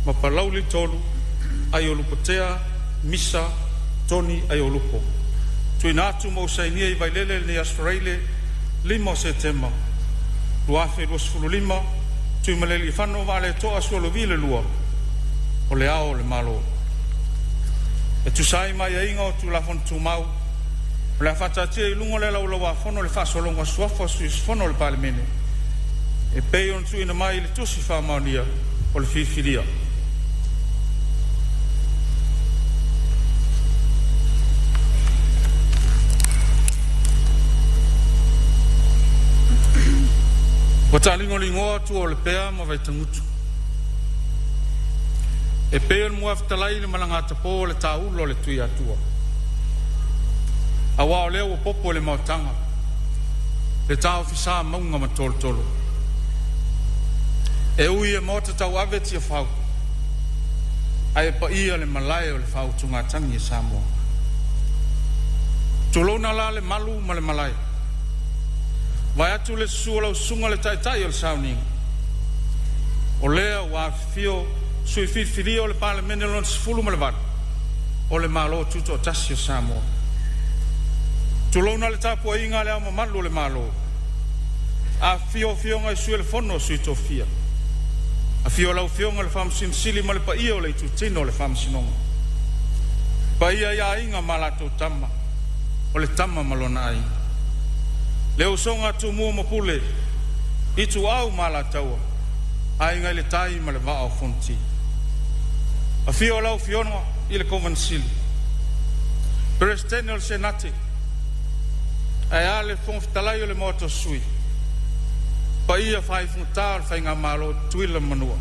Ma 3, Aiolupotea Misa Toni Aiolupo. Tuuina atu mo sainia i Vailele lenei Aso Faraile 5 o Setema 2025, Tuimalealiifano Vaaleto'a Sualauvi le Lua, o le Ao o le Malo. E tusa ai ma aiaiga o Tulafono Tumau, o le a faataatia i luga o le Laulau-a-Fono le faasologa o suafa o sui usufono o le Palemene e pei ona tuuina mai i le Tusi Faamaonia o le Filifilia. Ua taaligoligoa tua o Lepea ma Vaitagutu e pei o le muafetalai i le malagatapō o le tāula o le Tuiatua. Auā o lea ua popo i le maotaga le taofisā mauga ma tolotolo. E ui e maota tauave Tiafau, ae paia le malae o le faautugatagi e Samoa. Tulouna la le malu ma le malae. Vaeatu le susu o lau susuga le Taitai o le Sauniga. O lea ua afifio sui filifilia o le Palemene lona 18 o le Malo Tutoatasi o Samoa. Tulouna le tapuaiga a le Ao Mamalu o le Malo. Afifio Afioga i Sui o le Fono a Sui Tofia. Afio lau Afioga i le Faamasino Sili ma le paia o le Itutino o le Faamasinoga. Paia i Aiga ma latou Tama, o le Tama ma lona Aiga. Le usoga a Tumua ma Pule, Ituau ma Alataua, Aiga i le Tai ma le Vaa o Fonoti. Afio lau Afioga i le Kovana Sili, Peresetene o le Senate, ae a le Fofoga Fetalai o le Maota o Sui, paia faaifogata o le Faigamalo Tutuila ma Manua.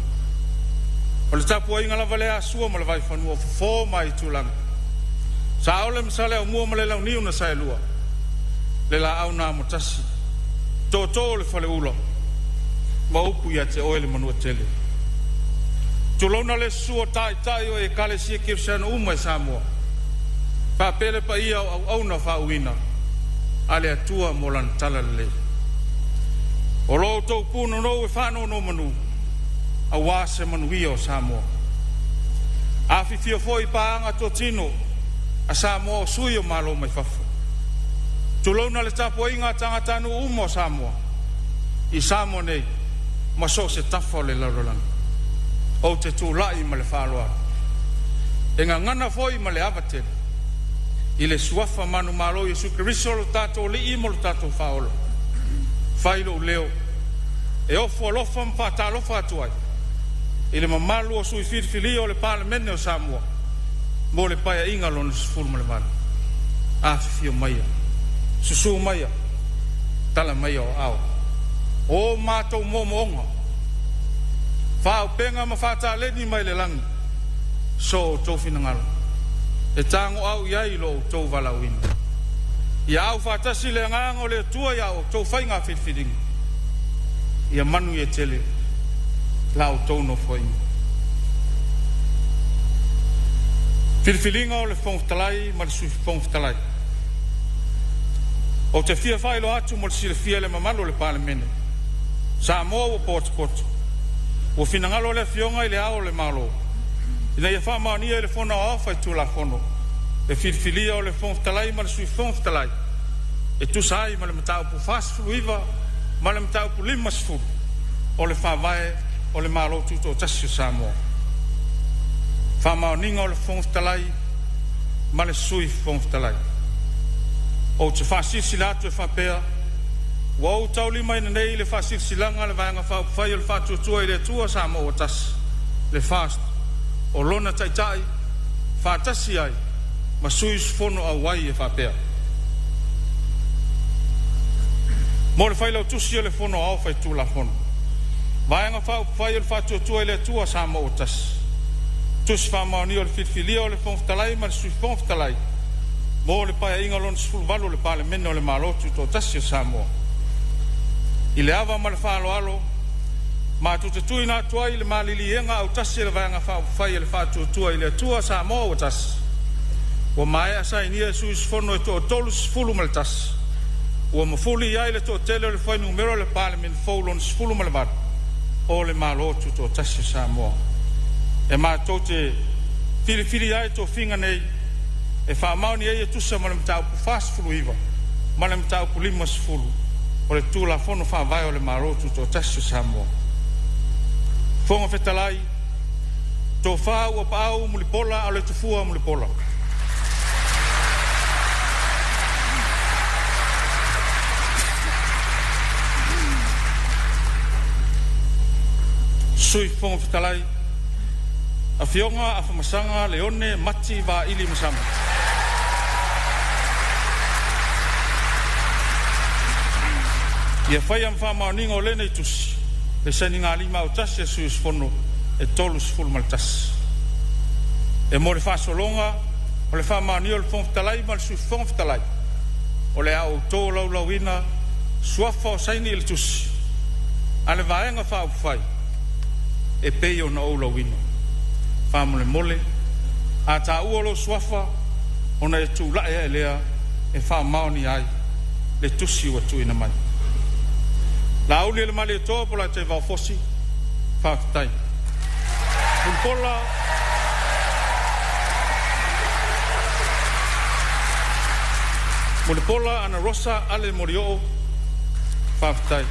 O le tapuaiga lava lea a Sua ma le Vaifanua, o Fofo ma Aitulagi, Saole ma Saleaaumua ma le Launiu na Saelua, le Laau na Amotasi, Tootoo o le Faleula ma upu ia te oe le Manuatele. Tulouna le susu o Taitai o Ekalesia Kerisiano uma i Samoa, faapea le paia o auauna faauuina a le Atua mo Lana talalelei. O lo outou punonou e faanonomanu aua se manuia o Samoa. Afifio foi paaga totino a Samoa o sui o Malo mai fafo. Tulouna le tapuaiga a tagatanuu uma o Samoa i Samoa nei ma so o se tafa o le lalolagi. Ou te tulai ma le faaaloalo e gagana foi ma le ava tele i le suafa manumalo Iesu Keriso lo tatou Alii ma lo tatou Faaola. Fai lou leo e ofo alofa ma faatalofa atu ai i le mamalu o sui filifilia o le Palemene o Samoa mo le Paeaiga lona 18. Afifio maia, susu maia, Tala mai o aao. O matou moomooga, faaauupega ma faataleni mai le lagi, so outou finagalo, e tagoau i ai lo outou valaauina. Ia au faatasi le agaga o le Atua ia outou faiga filifiliga, ia manuia tele la outou nofoaiga. Filifiliga o le Fofoga Fetalai ma le Sui Fofoga Fetalai. Ou te fia faailoa atu mo le silafia e le mamalu o le Palemene, Samoa ua potopoto, ua finagalo le Afioga i Le Ao o le Malo, ina ia faamaonia e le Fono Aoao Faitulafono le filifilia o le Fofoga Fetalai ma le Sui Fofoga Fetalai e tusa ai ma le Mataupu 49 ma le Mataupu 50 o le Faavae o le Malo Tutoatasi o Samoa. Faamaoniga o le Fofoga Fetalai ma le Sui Fofoga Fetalai. Ou te faasilasila atu e faapea, ua ou taulimaina nei le Faasilasilaga a le Vaega Faaupufai o le Faatuatua i le Atua Samoa ua Tasi, le FAST, o lona Taitai, faatasi ai ma sui usufono auai e faapea: Mo le Failautusi o le Fono Aoao Faitulafono, Vaega Faaupufai o le Faatuatua i le Atua Samoa ua Tasi, Tusi Faamaonia o le Filifilia o le Fofoga Fetalai ma le Sui Fofoga Fetalai mo le Paeaiga Lona XVIII o le Palemene o le Malo Tutoatasi o Samoa. I le ava ma le faaaloalo, matou te tuuina atu ai le maliliega autasi a le Vaega Faaupufai a le Faatuatua i le Atua Samoa ua Tasi, ua maea sainia e sui usufono e toa-31, ua mafuli i ai le toatele o le fuainumera o le Palemene fou lona 18 o le Malo Tutoatasi o Samoa. E matou te filifilia ai tofiga nei e faamaoni ai e tusa ma le Mataupu 49 ma le Mataupu 50 o le Tulafono Faavae o le Malo Tutoatasi o Samoa. Fofoga Fetalai, Tofa Auuapaau Mulipola Aloitafua Mulipola. Sui Fofoga Fetalai, Afioga Afamasaga Leone Mati Vaili Masaga. Ia faia ma faamaoniga o lenei tusi le sainigalima autasi a sui usufono e 31. E mo le faasologa o le faamaonia o le Fofoga Fetalai ma le Sui Fofoga Fetalai, o le a outou laulauina suafa o saini i le tusi a le Vaega Faaupufai e pei ona ou lauina. Faamolemole, a taua lou suafa, ona e tulai ae lea e faamaonia ai le tusi ua tuuina mai. Laaulialemalietoa Polataivao Fosi, faafetai. Mulipola Mulipola Anarosa Ale Molioo, faafetai.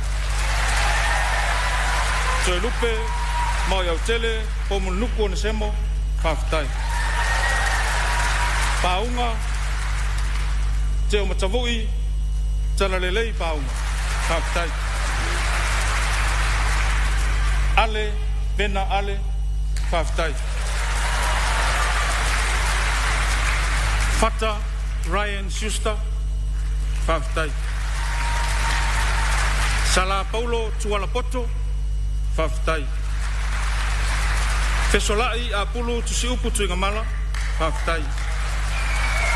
Toelupe Maoiautele Poumulinuku Onesemo, faafetai. Pauga Teomatavui Talalelei Pauga, faafetai. Ale Vena Ale, faafetai. Fata Ryan Schuster, faafetai. Sala Paulo Tualapoto, faafetai. Fesolai Apulu Tusiupu Tuigamala, faafetai.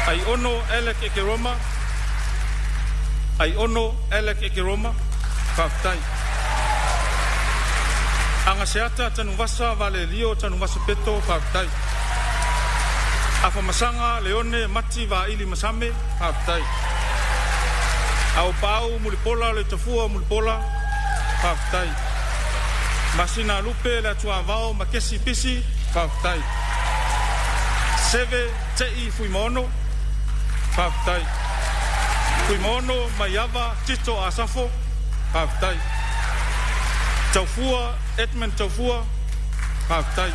Aiono Alec Ekeroma, Aiono Alec Ekeroma, faafetai. Agaseata Tanuvasa Valelio Tanuvasa Peto, faafetai. Afamasaga Leone Mati Vaili Masame, faafetai. Auuapaau Mulipola Aloitafua Mulipola, faafetai. Masina Lupe le Atuavao Makesi Pisi, faafetai. Seve Tei Fuimaono, faafetai. Fuimaono Maiava Tito Asafo, faafetai. Taufua Edmund Taufua, faafetai.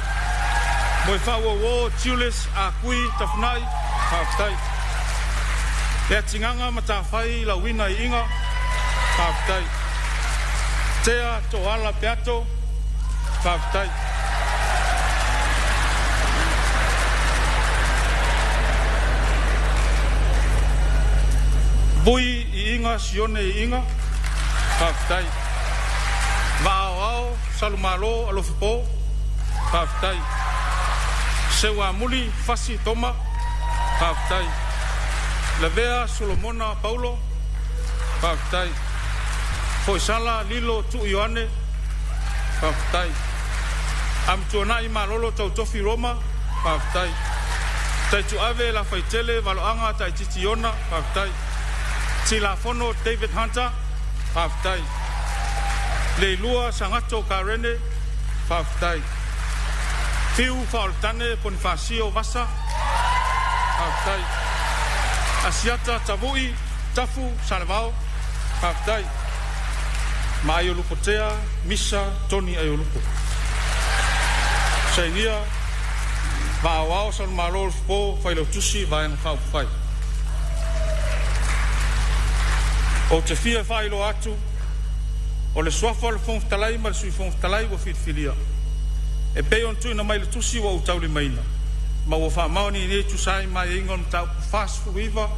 Moefaauouo Julius Akui Tafunai, faafetai. Leatigaga Matafai Lauina Iiga, faafetai. Tea Toala Peato, faafetai. Vui Iiga Sione Iiga, Faafetai. Vaaoao Salumalo Alofipo. Faafetai. Seuamuli Fasi Toma. Faafetai. Lavea Solomona Paulo. Faafetai. Foisala Lilo Tuu Ioane. Faafetai. Amituanai Malolo Tautofi Roma. Faafetai. Taituave Lafaitele Valoaga Taititi Iona. Faafetai. Tilafono David Hunter. Faafetai. Leilua Sagato Karene. Faafetai. Fiu Faoletane Ponifasio Vasa. Faafetai. Asiata Tavui Tafu Salevao. Faafetai. Ma Aiolupotea Misa Toni Aiolupo. Sainia Vaaoao Salumalo Alofipo Failautusi Vaega Faaupufai. Ou te fia faailoa atu o le suafa o le Fofoga Fetalai ma le Sui Fofoga Fetalai ua filifilia e pei ona tuuina mai le tusi ua ou taulimaina ma ua faamaoni nei tusa ai ma aiaiga o le Mataupu 49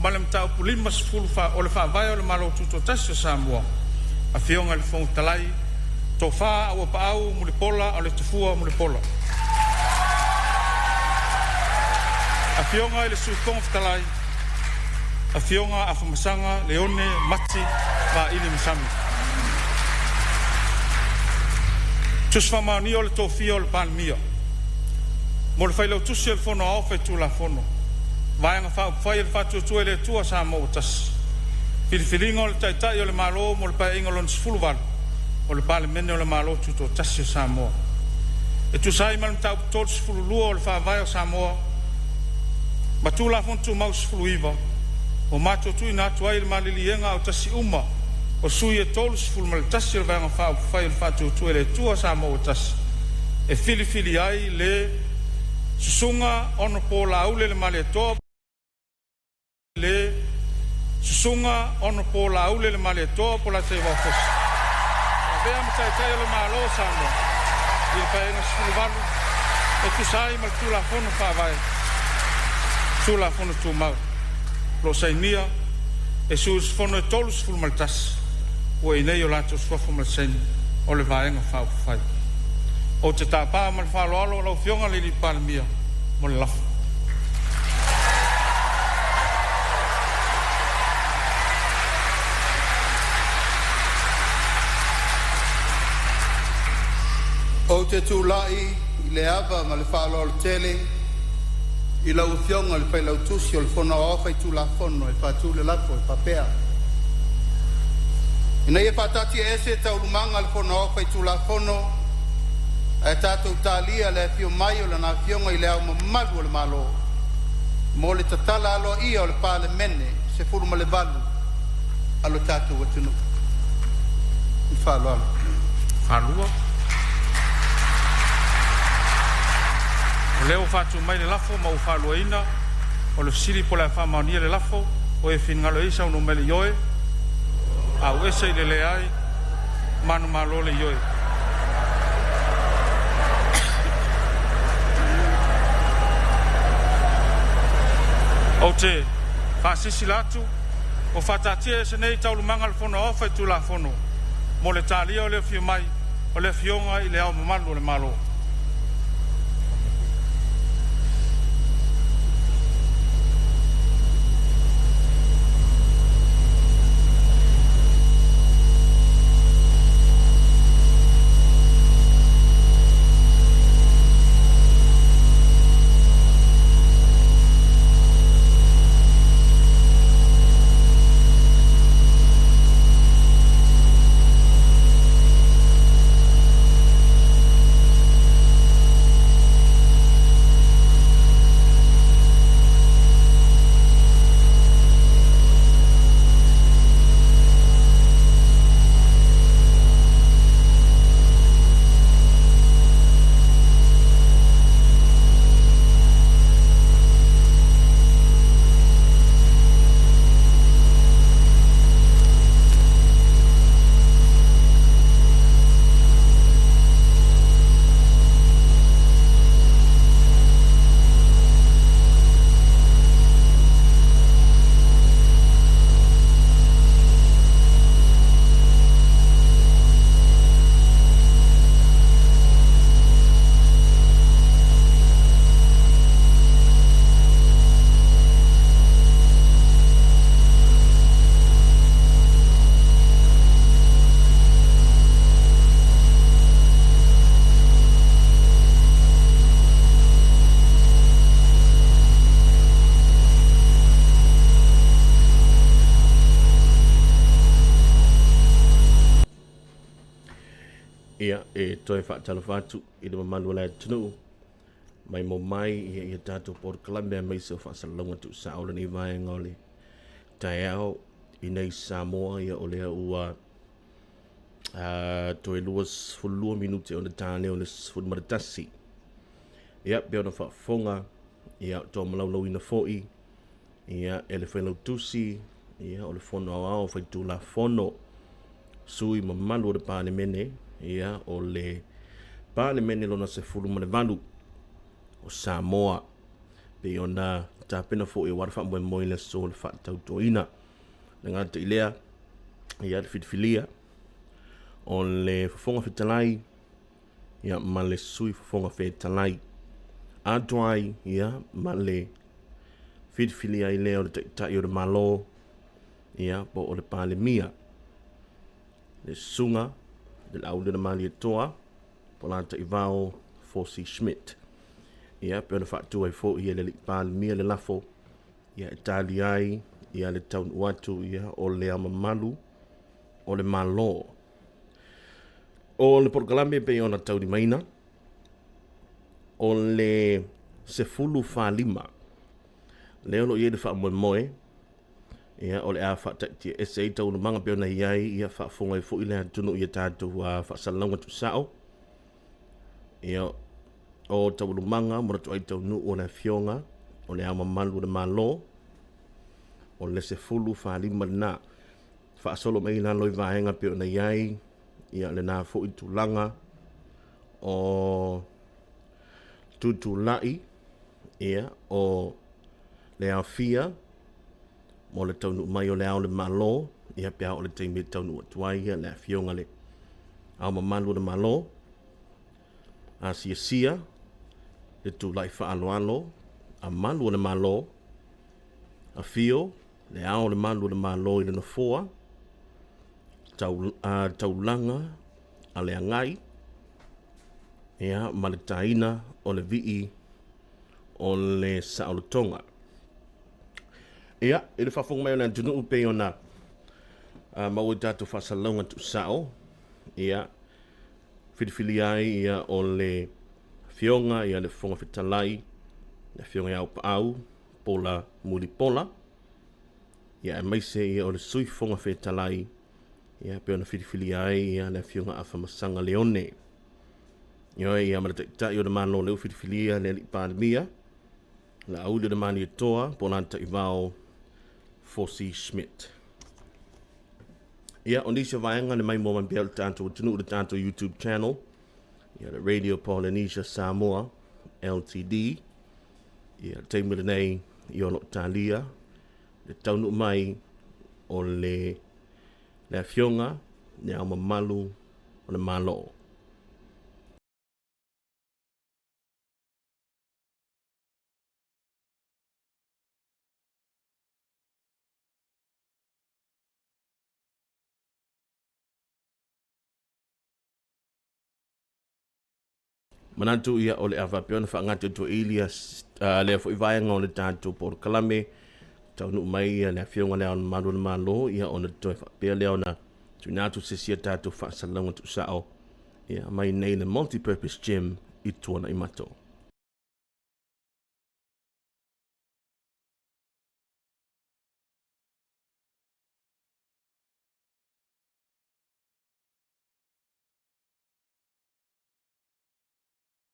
ma le Mataupu 50 o le Faavae o le Malo Tutoatasi o Samoa. Afioga i le Fofoga Fetalai, Tofa Auapaau Mulipola o le Tafua Mulipola. Afioga i le Sui Fofoga Fetalai, Afioga Afamasaga Leone Mati Vaili Masami. Tusi faamaonia o le tofia o le Palemia mo le Failautusi o le Fono Aoao Faitulafono, Vaega Faaupufai a le Faatuatua i le Atua Samoa ua Tasi. Filifiliga o le Taitai o le Malo mo le Paeaiga Lona 18 o le Palemene o le Malo Tutoatasi o Samoa. E tusa ai ma le Mataupu 32 o le Faavae o Samoa ma Tulafono Tumau 19, ua matou tuuina atu ai le maliliega autasi uma o sui e 31 o le Vaega Faaupufai o le Faatuatua i le Atua Samoa ua Tasi e filifili ai le Susuga Honorable Laaulialemalietoa le Susuga Honorable Laaulialemalietoa Polataivao Fosi e avea ma Taitai o le Malo o Samoa i le Paeaiga 18 e tusa ai ma le Tulafono Faavae, Tulafono Tumau, o lo o sainia e sui usufono e 31 ua i nei o latou suafa ma le saini o le Vaega Faaupufai. Ou te tapa ma le faaaloalo lau Afioga i le Palemia mo le lafo. Ou te tulai i le ava ma le faaaloalo tele i lau Afioga i le Failautusi o le Fono Aoao Faitulafono e faatu le lafo e faapea, Ina ia faataatiaese Taualumaga a le Fono Aoao Faitulafono ae tatou talia le afio mai o Lana Afioga i Le Ao Mamalu o le Malo mo le tatala aloaia o le Palemene 18 a lo tatou atunuu. Ma le faaaloalo. Falua. O lea ua faatu mai le lafo ma ua faaluaina. O le fesili po o le a faamaonia le lafo. O e finagalo i ai saunoa mai i le ioe. Auese i le leai. Manumalo le ioe. Ou te faasilasila atu ua faataatiaese nei Taualumaga a le Fono Aoao Faitulafono mo le talia o le afio mai o le Afioga i Le Ao Mamalu o le Malo. Ia, e toe faatalofa atu i le mamalu o le atunuu mai mo mai ia, ia tatou polokalame aemaise o faasalalauga tuusao lenei vaega o le taeao i nei Samoa. Ia o lea ua toe 22 minute ona ta lea o le 11. Ia, pei ona faafofoga, ia, toa malaulauina foi, ia, e le Failautusi, ia, o le Fono Aoao Faitulafono, sui mamalu o le Palemene, ia, o le Palemene lona 18 o Samoa, pei ona tapena foi aua le faamoemoe i le aso o le faatautoina. Le gata i lea, ia, le filifilia o le Fofoga Fetalai, ia, ma le Sui Fofoga Fetalai, atoa ai, ia, ma le filifilia ai lea o le Taitai o le Malo, ia, po o le Palemia, le Susuga le Laaulialemalietoa Polataivao Fosi Schmidt. Ia, pe ona faatu ai foi e le Alii Palemia le lafo, ia, e tali ai, ia, le taunuu atu, ia, o le Ao Mamalu o le Malo. O le polokalame pei ona taulimaina, o le 14 lea o lo o i ai le faamoemoe, ia, o le a faataatiaese ai taualumaga pei ona i ai, ia, faafofoga ai foi le atunuu i a tatou faasalalauga tuusao, ia, o taualumaga mo le toai taunuu o le afioga o le Ao Mamalu o le Malo, o le 14 lena. Faasolo mai i lalo i vaega pei ona i ai, ia, lena foi tulaga o tutulai, ia, o le aofia mo le taunuu mai o le Ao o le Malo, ia, pe a o le taimi e taunuu atu ai, ia, le afioga le Ao Mamalu o le Malo, asiasia le tulai faaaloalo a malu o le Malo, afio le Ao o le Malu o le Malo i le nofoa, taulaga a le agai, ia, ma le taina o le vii o le saolotoga. Ia, i le faafofoga mai o le atunuu pei ona maua i tatou faasalalauga tuusao, ia, filifilia ai, ia, o le afioga, ia, le Fofoga Fetalai, le afioga ia Aupaau Pola Mulipola, ia, aemaise, ia, o le Sui Fofoga Fetalai, ia, pei ona filifilia ai, ia, le afioga Afamasaga Leone. Ia, ia, ma le Taitai o le Malo lea ua filifilia le Alii Palemia, Laaulialemalietoa Polataivao Fosi Schmidt. Ia, o nisi o vaega le maimoa mai pea o le tatou atunuu i le tatou YouTube channel, ia, le Radio Polynesia Samoa LTD. Ia, le taimi lenei, ia, o lo o talia le taunuu mai o le afioga le Ao Mamalu o le Malo. Manatu ia o le a faapea ona faagata atu ai ia lea foi vaega o le tatou polokalame, taunuu mai ia le afioga le Ao Mamalu o le Malo, ia, ona toe faapea lea ona tuuina atu se isi a tatou faasalalauga tuusao, ia, mai nei le multi-purpose gym i Tuanaimato.